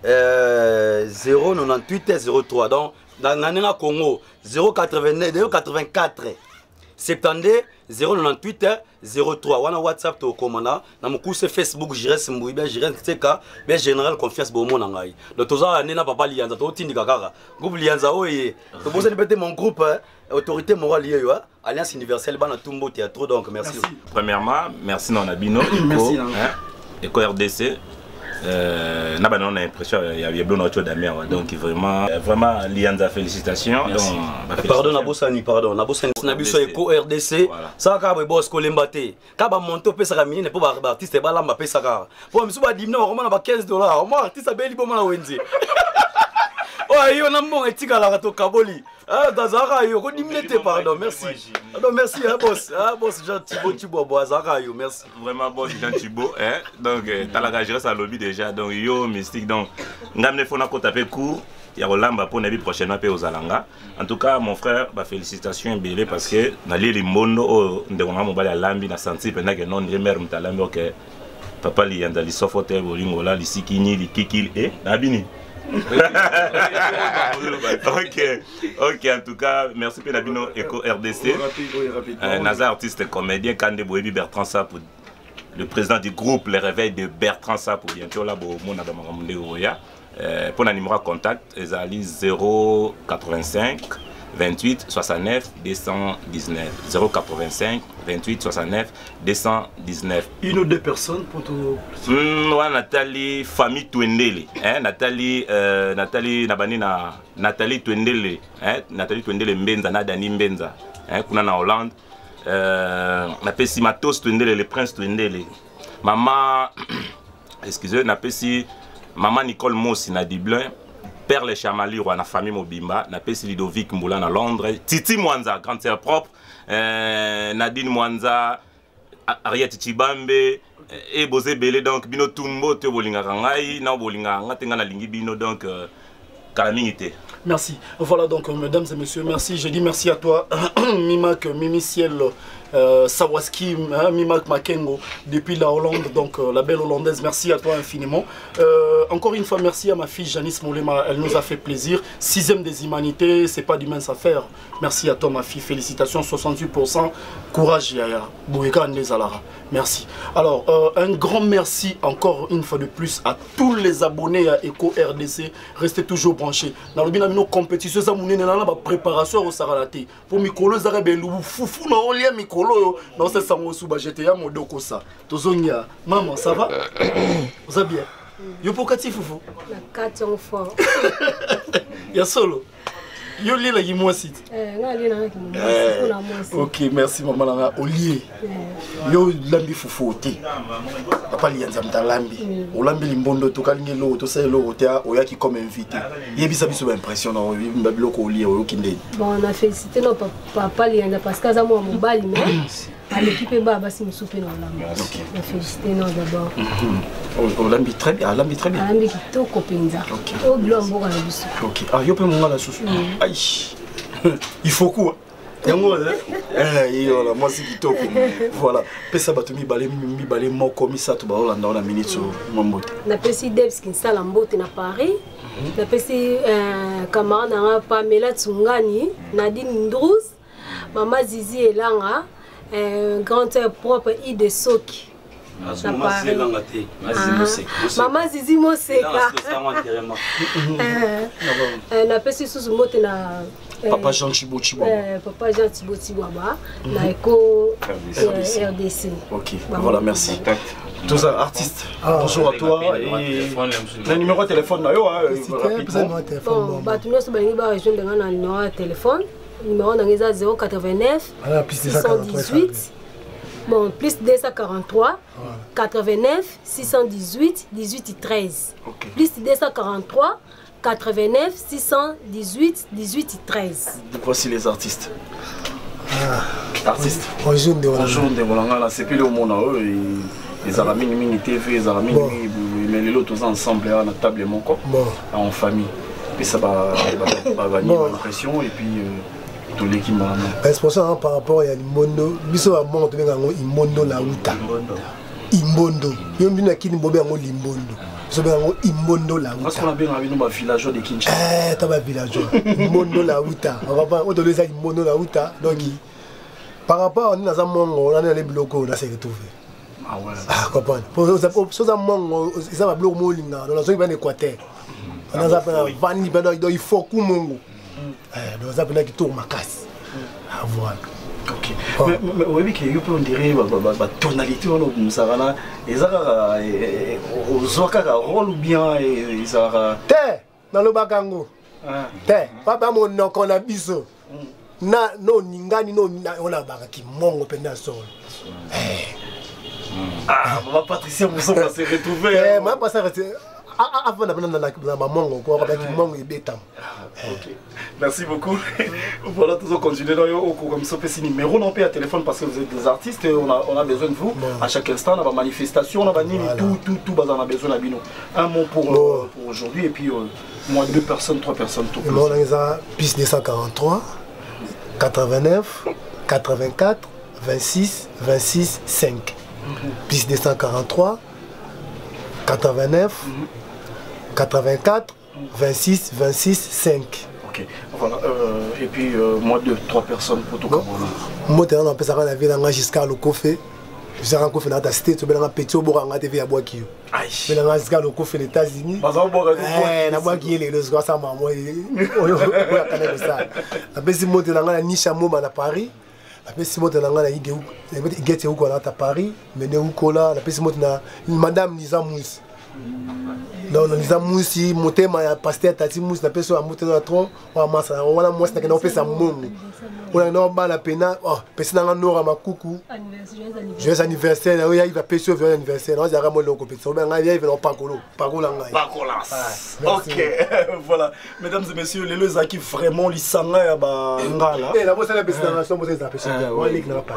098 03. Donc na ndenge Congo, 089 084 72 098 03 wana WhatsApp. Tokomana na mokuse Facebook, Jires Mbui bien, Jires Teka bien, Général Confiance bomona ngai. Donc toza nde na papa Lianza, totindika kaka groupe Lianza oyo tobosani mpe te, mon groupe, hein, autorité morale yeyo, hein, Alliance Universelle bana tumbo théâtre. Donc merci, merci. Premièrement, merci na bino. Merci. Hein, Eko RDC, na bana na impression ya ya blono ocho Damien. Donc vraiment, vraiment Lianza, félicitations. Merci. Donc pardon, nabosani, pardon, nabosani na biso Eko RDC. Saka kaka boye, bos kolemba te, kaka bamonte opesaka minene mpo baartiste balamba, apesaka mpo misu badimina bakoma na ba 15 $. Omwa artiste abeli boma na wenze oyo yo na mbongo etikalaka, tokaboli azalaka yo kodimine te. Pardon, merci. Donc merci, hein, boss, hein, boss Jean Thibaut Tshibwabo azalaka yo, merci. Vraiment, boss Jean Thibaut, hein. Donc talaka Jires alobi déjà, donc yo mystique. Donc ngai mne fona kota mpe cours ya kolamba mpo nayebi prochainement mpe ozala nga. En tout cas, mon frère, bafélicitation ebele parce que nalie limbondo oyo ndeko nanga mobali alambi, na senti mpenza ke non, ye mare moto alambi. Ok, papa Liyanza, lisofo te, bolingola lisikini likikili e nabini. Ok, en tout cas merci mpe na bino Eco RDC. Naza artiste comédien kande boyebi Bertrand Sapo, le président du groupe Les Réveils de Bertrand Sapo. Bientôt là bomona bamakambo ndenge oya. Mpo na numéro ya contact ezali 085 28 69 219, 085 28 69 219. Une ou deux personnes pour te. Wana Nathalie, famille Twendele, hein, Nathalie, Nathalie na bani na Nathalie Twendele, hein, Nathalie Twendele Mbenza na Dani Mbenza, hein, kuna na Hollande. Napesi Matos Twendele, le prince Twendele. Mama, excusez, napesi mama Nicole Mosi na Dublin, Perle Chamalirwa na famille mobimba, napesi Ludovic Mbula na Londres, Titi Mwanza, grande sœur propre, Nadine Mwanza. Ariette Chibambe e boza ebele. Donc bino tumbo te, bolingaka ngai na bolingaka nga te, ngai nalingi bino. Donc kala mingi te. Merci. Voilà donc, mesdames et messieurs, merci. Je dis merci à toi, Mimak, Mimi Ciel, Sawaski, hein, Mimak Makengo, depuis la Hollande, donc la belle Hollandaise. Merci à toi infiniment. Encore une fois, merci à ma fille Janice Molema, elle nous a fait plaisir. Sixième des humanités, c'est pas du mince affaire. Merci à toi, ma fille. Félicitations, 68%. Courage, Yaya. Boueka Ndezalara. Merci. Alors, un grand merci encore une fois de plus à tous les abonnés à Echo RDC. Restez toujours branchés. Dans le bino compétition, ça munene na ba préparation au sarala te. Po mikolo ezaka belubu fufu na olia mikolo oyo na osesa yango su ba jete ya modoko sa. Tozongia. Maman, ça va? Oza bien? Yo po kati fufu? Na kati yango fort. Ya solo. Yo lielaki mwasi te? Eh, nga alie nangaki mwasi mpona mwasi. Ok, merci mama na nga olie. Yo olambi fufu te. Papa Lianza moto alambi. Olambi limbondo, tokalingi eloko, tosala eloko te, oyaki comme invité. Yebisa biso baimpression na oyo, babiloko olie, oyoki ndeni? Bon, na félicité no papa Lianza parce que aza mwa mobali, mais aleki mpe baya basi mosusu mpe na olamba. Na félicité no d'abord. Olambi très bien, alambi très bien. Alambi kitoko mpenza. Oyo bilo ya mboka na biso. Ok. Ah, yo mpe mongala susu. Ai. Il faut quoi? Yango eh voilà, mwasi kitoko. Voilà, pesa bato mibale mibale, moko, misato baolanda wana minute oyo, mwa mbote. Napesi Debs Kinsala mbote na Paris. Napesi camarade nanga Pamela Tsungani, Nadine Ndrous, mama Zizi Elanga, grande sœur propre Ide Soki na Paris. Elanga te. Ah, mama Zizi Moseka. Napesi susu mbote na Papa Jean Chibo Chibo. Papa Jean Thibo Tibwaba na Eko RDC. Ok, voilà, merci. Tous artistes, bonjour à toi. Et le numéro de téléphone, là, yo, hein, rapidement. Bon, bato nyonso balingi barejoindre nga na numéro ya téléphone, numéro nanga eza 089 Voilà, plus 243. 618, bon, plus 243 89 618 18 13. Plus 243 89 618 18 13. Voici les artistes. Artistes. Bonjour, Ndeko. Bonjour, Ndeko na nga, nasepeli omona oyo ezala mingimingi TV, ezala mingimingi boye, mais lelo toza ensemble awa na table moko en famille. Pesa bani impression et puis toleki malamu. Expression yango par rapport ya limbondo, biso bamongo tobenga yango imbondo lauta. Imbondo, yo bino akini bobe yango limbondo, biso benga yango imbondo Parce lauta. qu'on abengaka bino bavillageois de Kinshasa. Eh, ta bavillageois, imbondo lauta, oyo tolo eza imbondo lauta. Donc par rapport nini, naza mongo nani ale biloko oyo nase retrouve. Ah ouais. Ah, comprendre, so oza mongo, eza babiloko mo olingaka. Donc nazongi mpe na Équateur, naza mpe na vandi mpe, donc il faut ku mongo. Eh, donc aza mpena kitoko makasi. Ah, voilà. Ok. Mais oyebi ke yo mpe on dirait batonalité wana obimisaka na eza kaka ozwa kaka rôle ou bien ezalaka? Te, nalobaka yango te, papa monoko na biso na noningani oyo nalobaka kimongo mpenza solo. Ah, mama Patricia Mosomba s'est retrouvée. Eh, mama Patricia afanda mpena na bamongo ko akaba kimongo ebetama. Ok, merci beaucoup. Voilà, toujours continuer dans yo comme ça, petit numéro non pas à téléphone parce que vous êtes des artistes et on a besoin de vous à chaque instant, on a manifestation, on a nini, tout, tout, tout, bah, on a besoin de bino. Un mot pour aujourd'hui et puis moi deux personnes, trois personnes, tout. Numéro nanga eza plus 243 89 84 26 26 5, plus 243 89 84 26 26 5. Ok, voilà. Et puis moi deux, trois personnes pour tout comme Mbote nanga napesaka na vie nanga Giscard Lokofe, Giscard Lokofe na ta state, obelanga petit obokanga te vie abwaki yo, belanga Giscard Lokofe na États-Unis. Nabwaki ye lelo sikoyo asala mama oyo akana kosala. Napesi mbote na ngai na Nisha Moma na Paris, napesi mbote na ngai na Igete Ukola na ta Paris, Mene Ukola, napesi mbote na madame Liza Musi, donc Liza Musi motema ya pasteur Tati Musi, napesi oyo ya mbote na tron oyo masa wana mwasi nakenda kopesa mbongo. Oyo na bala pena, oh, pesi nanga Nora Makuku. Joyeux anniversaire na yo ya Yves apesi yo joyeux anniversaire. Na ozalaka mo eloko pesi. Obenga ngai ya Yves na pakolo, pakola ngai. Pakola. OK, voilà. Mesdames et messieurs, lelo ezalaki vraiment lisanga ya ba ngala. Eh, na bosala pesi nanga so bosala pesi. Wa leki na pa.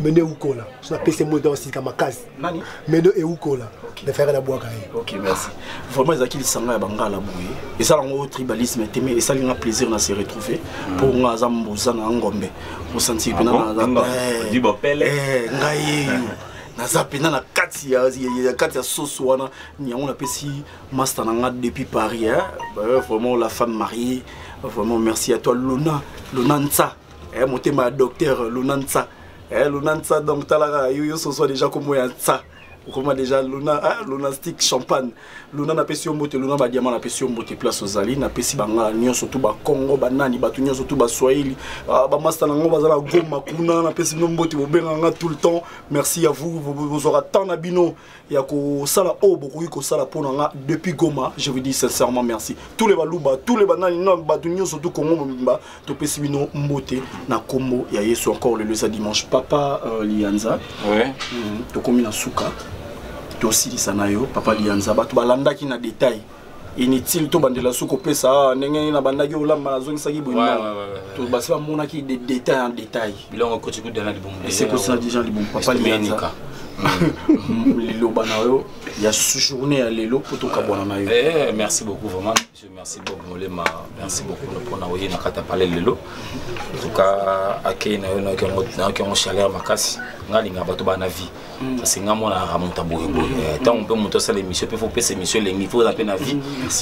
Mende ukola. So na pesi mo dans sika makasi. Nani? Mende e ukola. Na faire na bwaka ye. OK, merci. Vraiment ezalaki lisanga ya bangala boye. Ezala ngo tribalisme te mais esali nga plaisir na se retrouver. Po nga aza mbuza na ngombe. Osanti pena na di bopele. Eh, ngai yeyo. Naza pena na kati ya ya kati ya soso wana yango napesi master na nga depuis Paris hein. Vraiment la femme mariée. Vraiment merci à toi Lona, Lona Ntsa. Eh, motema ya docteur Lona Ntsa. Eh, Lona Ntsa donc talaka yo yo soso déjà kombo ya Ntsa. Okoma déjà Luna, ah, Luna stick champagne. Luna napesi yo mbote, Luna ba diamant napesi yo mbote place ozali, napesi bangala nyonso tout ba Congo, ba nani, bato nyonso tout ba Swahili, ah, ba master nango bazala Goma kuna, napesi bino mbote bobenga nga tout le temps. Merci à vous, bozwaka temps na bino ya kosala oyo bokoki kosala mpo na nga depuis Goma. Je vous dis sincèrement merci. Tous les baluba, tous les banani, non, bato nyonso tout Congo mobimba, topesi bino mbote na kombo ya Yesu. Encore lelo eza dimanche. Papa Lianza. Ouais. Tokomi na suka. Tosilisa na yo Papa Lianza, bato balandaki na détail. Inutile to bandela suka opesa, ah, ndenge nini nabandaki olamba nazongisaki boye. Ouais, non. ouais, ouais, ouais. To basi bamonaki de détail en détail. Bilongo ekoti kuda na libumu. Ese ekoti na déjà libumu. Papa Lianza. Liloba na yo ya journée ya lelo po tokabwana na yo. Eh, merci beaucoup vraiment. Monsieur, merci Bob Molema, merci beaucoup pour na oye na kata parler lelo. En tout cas, akei na yo na yoki yango chaleur makasi. Nga linga bato ba na vie. Parce que nga mona ramonta boye boye. Tant on peut monter ça l'émission, peut faut passer émission lengi, faut appeler na vie.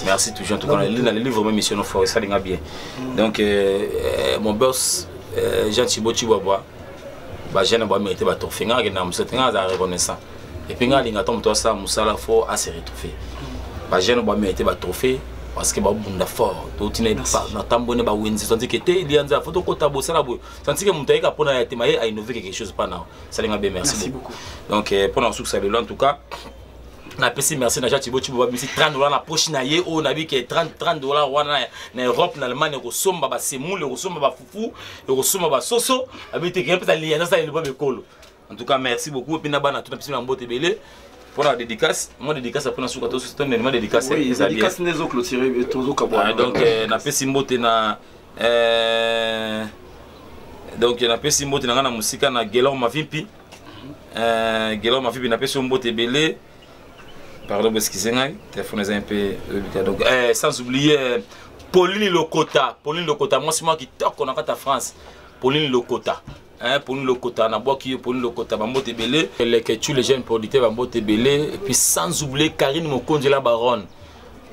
Merci toujours en tout cas na le livre vraiment émission no fort ça linga bien. Donc mon boss Jean Thibaut Chibwabwa ba jeune ba mérité ba trophée nga na musa nga za reconnaissant. Et puis nga linga to moto ça musala faut à se retrouver. Ba jeune ba mérité ba trophée parce que ba bunda fort. To tina na tambone ba wenzi tandis que te lianza photo kota bosala boye. Tandis que mutu ayeka pona ya tema ye a innover quelque chose pas na. Ça linga bien merci, Merci beaucoup. beaucoup. Donc pona succès lelo en tout cas napesi merci na Jean Thibaut Thibaut babimisi 30 $ na poche na ye oyo nayebi ke 30 $ wana na Europe, na Allemagne, ekosomba basemoule, ekosomba bafufu, ekosomba basoso. Abi te ke mpesa liyanza asala liloba bekolo. En tout cas merci beaucoup. Et puis na bana tuna pesi na mbote ebele mpona dédicace, mwa dédicace mpona suka tonema dédicace. Oui, eza bien. dédicace nde ezoclôturer, tozokabwana. Ah, donc napesi mbote na donc napesi mbote na ngai na mosika na Gelor Mavimpi. Gelor Mavimpi, napesi yo mbote ebele. Pardon, excusez ngai, téléphone eza un peu oyebika. Donc sans oublier Pauline Lokota, Pauline Lokota, mwasi moko kitoko na kati ya France. Pauline Lokota, hein, Pauline Lokota, nabwaki yo Pauline Lokota bambote ebele. Eleke tu les jeunes producteurs bambote ebele. Et puis sans oublier Karine Mokonzi la baronne,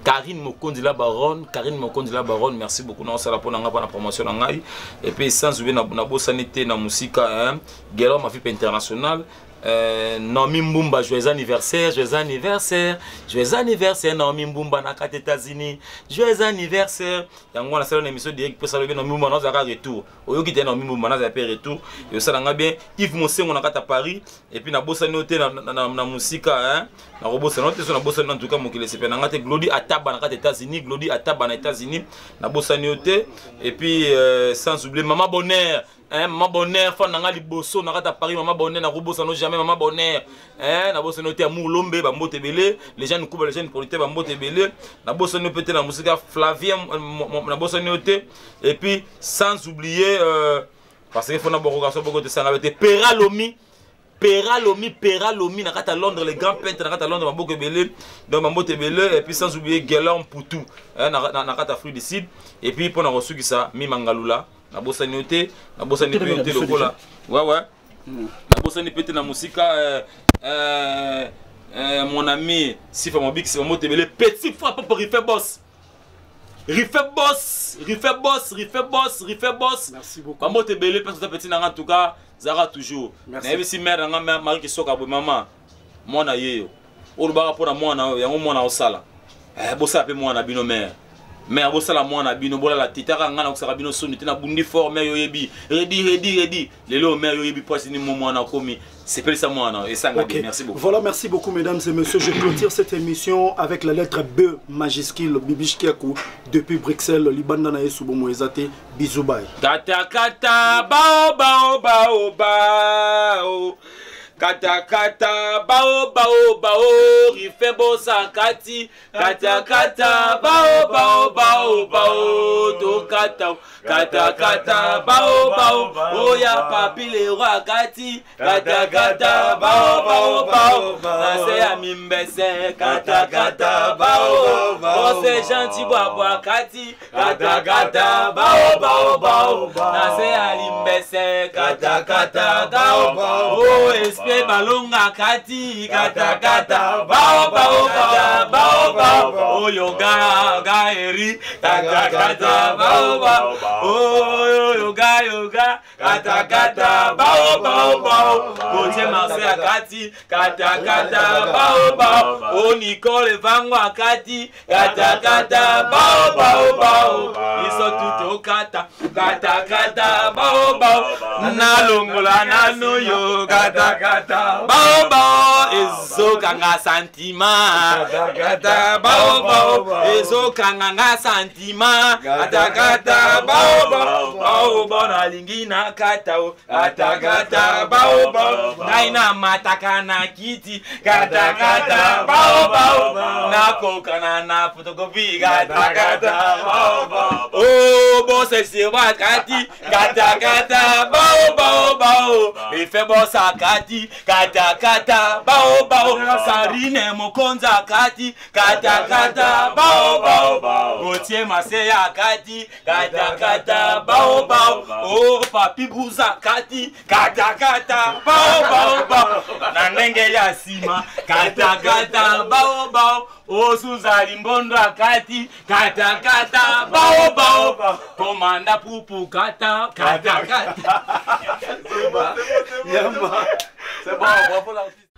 Karine Mokonzi la baronne, Karine Mokonzi la baronne, merci beaucoup na osala mpona ngai, mpona promotion na ngai. Et puis sans oublier nabosani te na mosika, hein, Gelor Mafipe international. Naomi Mbumba, joyeux anniversaire, joyeux anniversaire, joyeux anniversaire, Naomi Mbumba na kati États-Unis, joyeux anniversaire. Yango wana sala na émission direct mpo sala bien Naomi Mbumba nazalaka retour. Oyoki te Naomi Mbumba nazala mpe retour. Eosalanga bien Yves Mosengo na kati ya Paris. Et puis nabosani yo te na mosika, hein. Nakobosana yo te so nabosani en tout cas mokili esepe na nga te. Glody Ataba na kati États-Unis, Glody Ataba na États-Unis, nabosani yo te. Et puis sans oublier Mama Bonheur, hein, Mama Bonheur, fan na nga liboso na kati ya Paris, Mama Bonheur, nakobosana yo jamais Mama Bonheur, hein, nabosani yo te. Amour Lombe, bambote ebele, les jeunes Kuba, les jeunes producteurs, bambote ebele. Nabosani yo pe te na mosika Flavien, nabosani yo te. Et puis sans oublier parce que fona bokoka so boko tesanga te Peralomi, Peralomi, Peralomi na kati ya Londres, les grands peintres na kati ya Londres, maboko ebele, donc bambote ebele. Et puis sans oublier Guelor Mputu, hein, na kati ya Afrique du Sud. Et puis mpona kosukisa Mimangalula, nabosani yo te, nabosani mpe yo te lokola ouais, nabosani mpe te na mosika mon ami Sifa Mobikisi, bambote ebele. Petit frère Papa Rife Boss, Rife Boss, Rife Boss, Rife Boss, Rife Boss. Merci beaucoup. Bambote ebele mpe soza petit nanga en tout cas zaka toujours. Merci. Nayebisi mare nanga Marie Kisoka boye: mama, mwana ye yo olobaka mpona mwana oyo yango mwana osala. Eh, bosala mpe mwana bino mare. Mais bosala mwana bino bolala te, taka ngai nakosaka bino soni te, nabundi fort. Mare yoyebi redi redi redi lelo, mare yoyebi mpasi ni mo mwana akomi sepelisa mwana esanga. Ok. Merci beaucoup. Voilà, merci beaucoup, mesdames et messieurs. Je clôture cette émission avec la lettre B majuscule, Bibiche Kiakou, depuis Bruxelles, Libanda na Yesu Bomo Ezate. Bisous, bye. Kata kata bao bao bao bao, kata kata bao bao bao, rife bosa kati, kata kata bao bao bao bao, tokata kata kata bao bao, oya papi le roi kati, kata kata bao bao bao, na se ya mimbese, kata kata bao, bose gentil bwabwa kati, kata kata bao bao bao, na se ya limbese, kata kata bao, o esprit balonga kati, kata kata bao bao bao bao bao, oyo ga ga eri, kata kata bao bao, oyo ga yoga, kata kata bao bao bao, Gauthier Marseille akati, kata kata bao bao, o Nicole Vango akati, kata kata bao bao bao, biso tuto kata kata kata bao bao, nalongola nanu yo, kata kata bao bao, ezokanga sentiment, kata bao bao, ezokanga nga sentiment, kata kata bao bao bao bao, nalingi nakata o, kata kata bao bao, ngai namataka na kiti, kata kata bao bao, nakokana na photocopie, kata kata bao bao, o bosesirwa kati, kata kata bao bao bao, efe bosa kati, kata kata bao bao, Sarine mokonza kati, kata kata bao bao, Gauthier Maseya kati, kata kata bao bao, o papi buza kati, kata kata bao bao bao, na ndenge ya nsima, kata kata bao bao, osuza limbondo akati, kata kata bao bao, komanda pupu, kata kata kata. C'est bon, bravo l'artiste.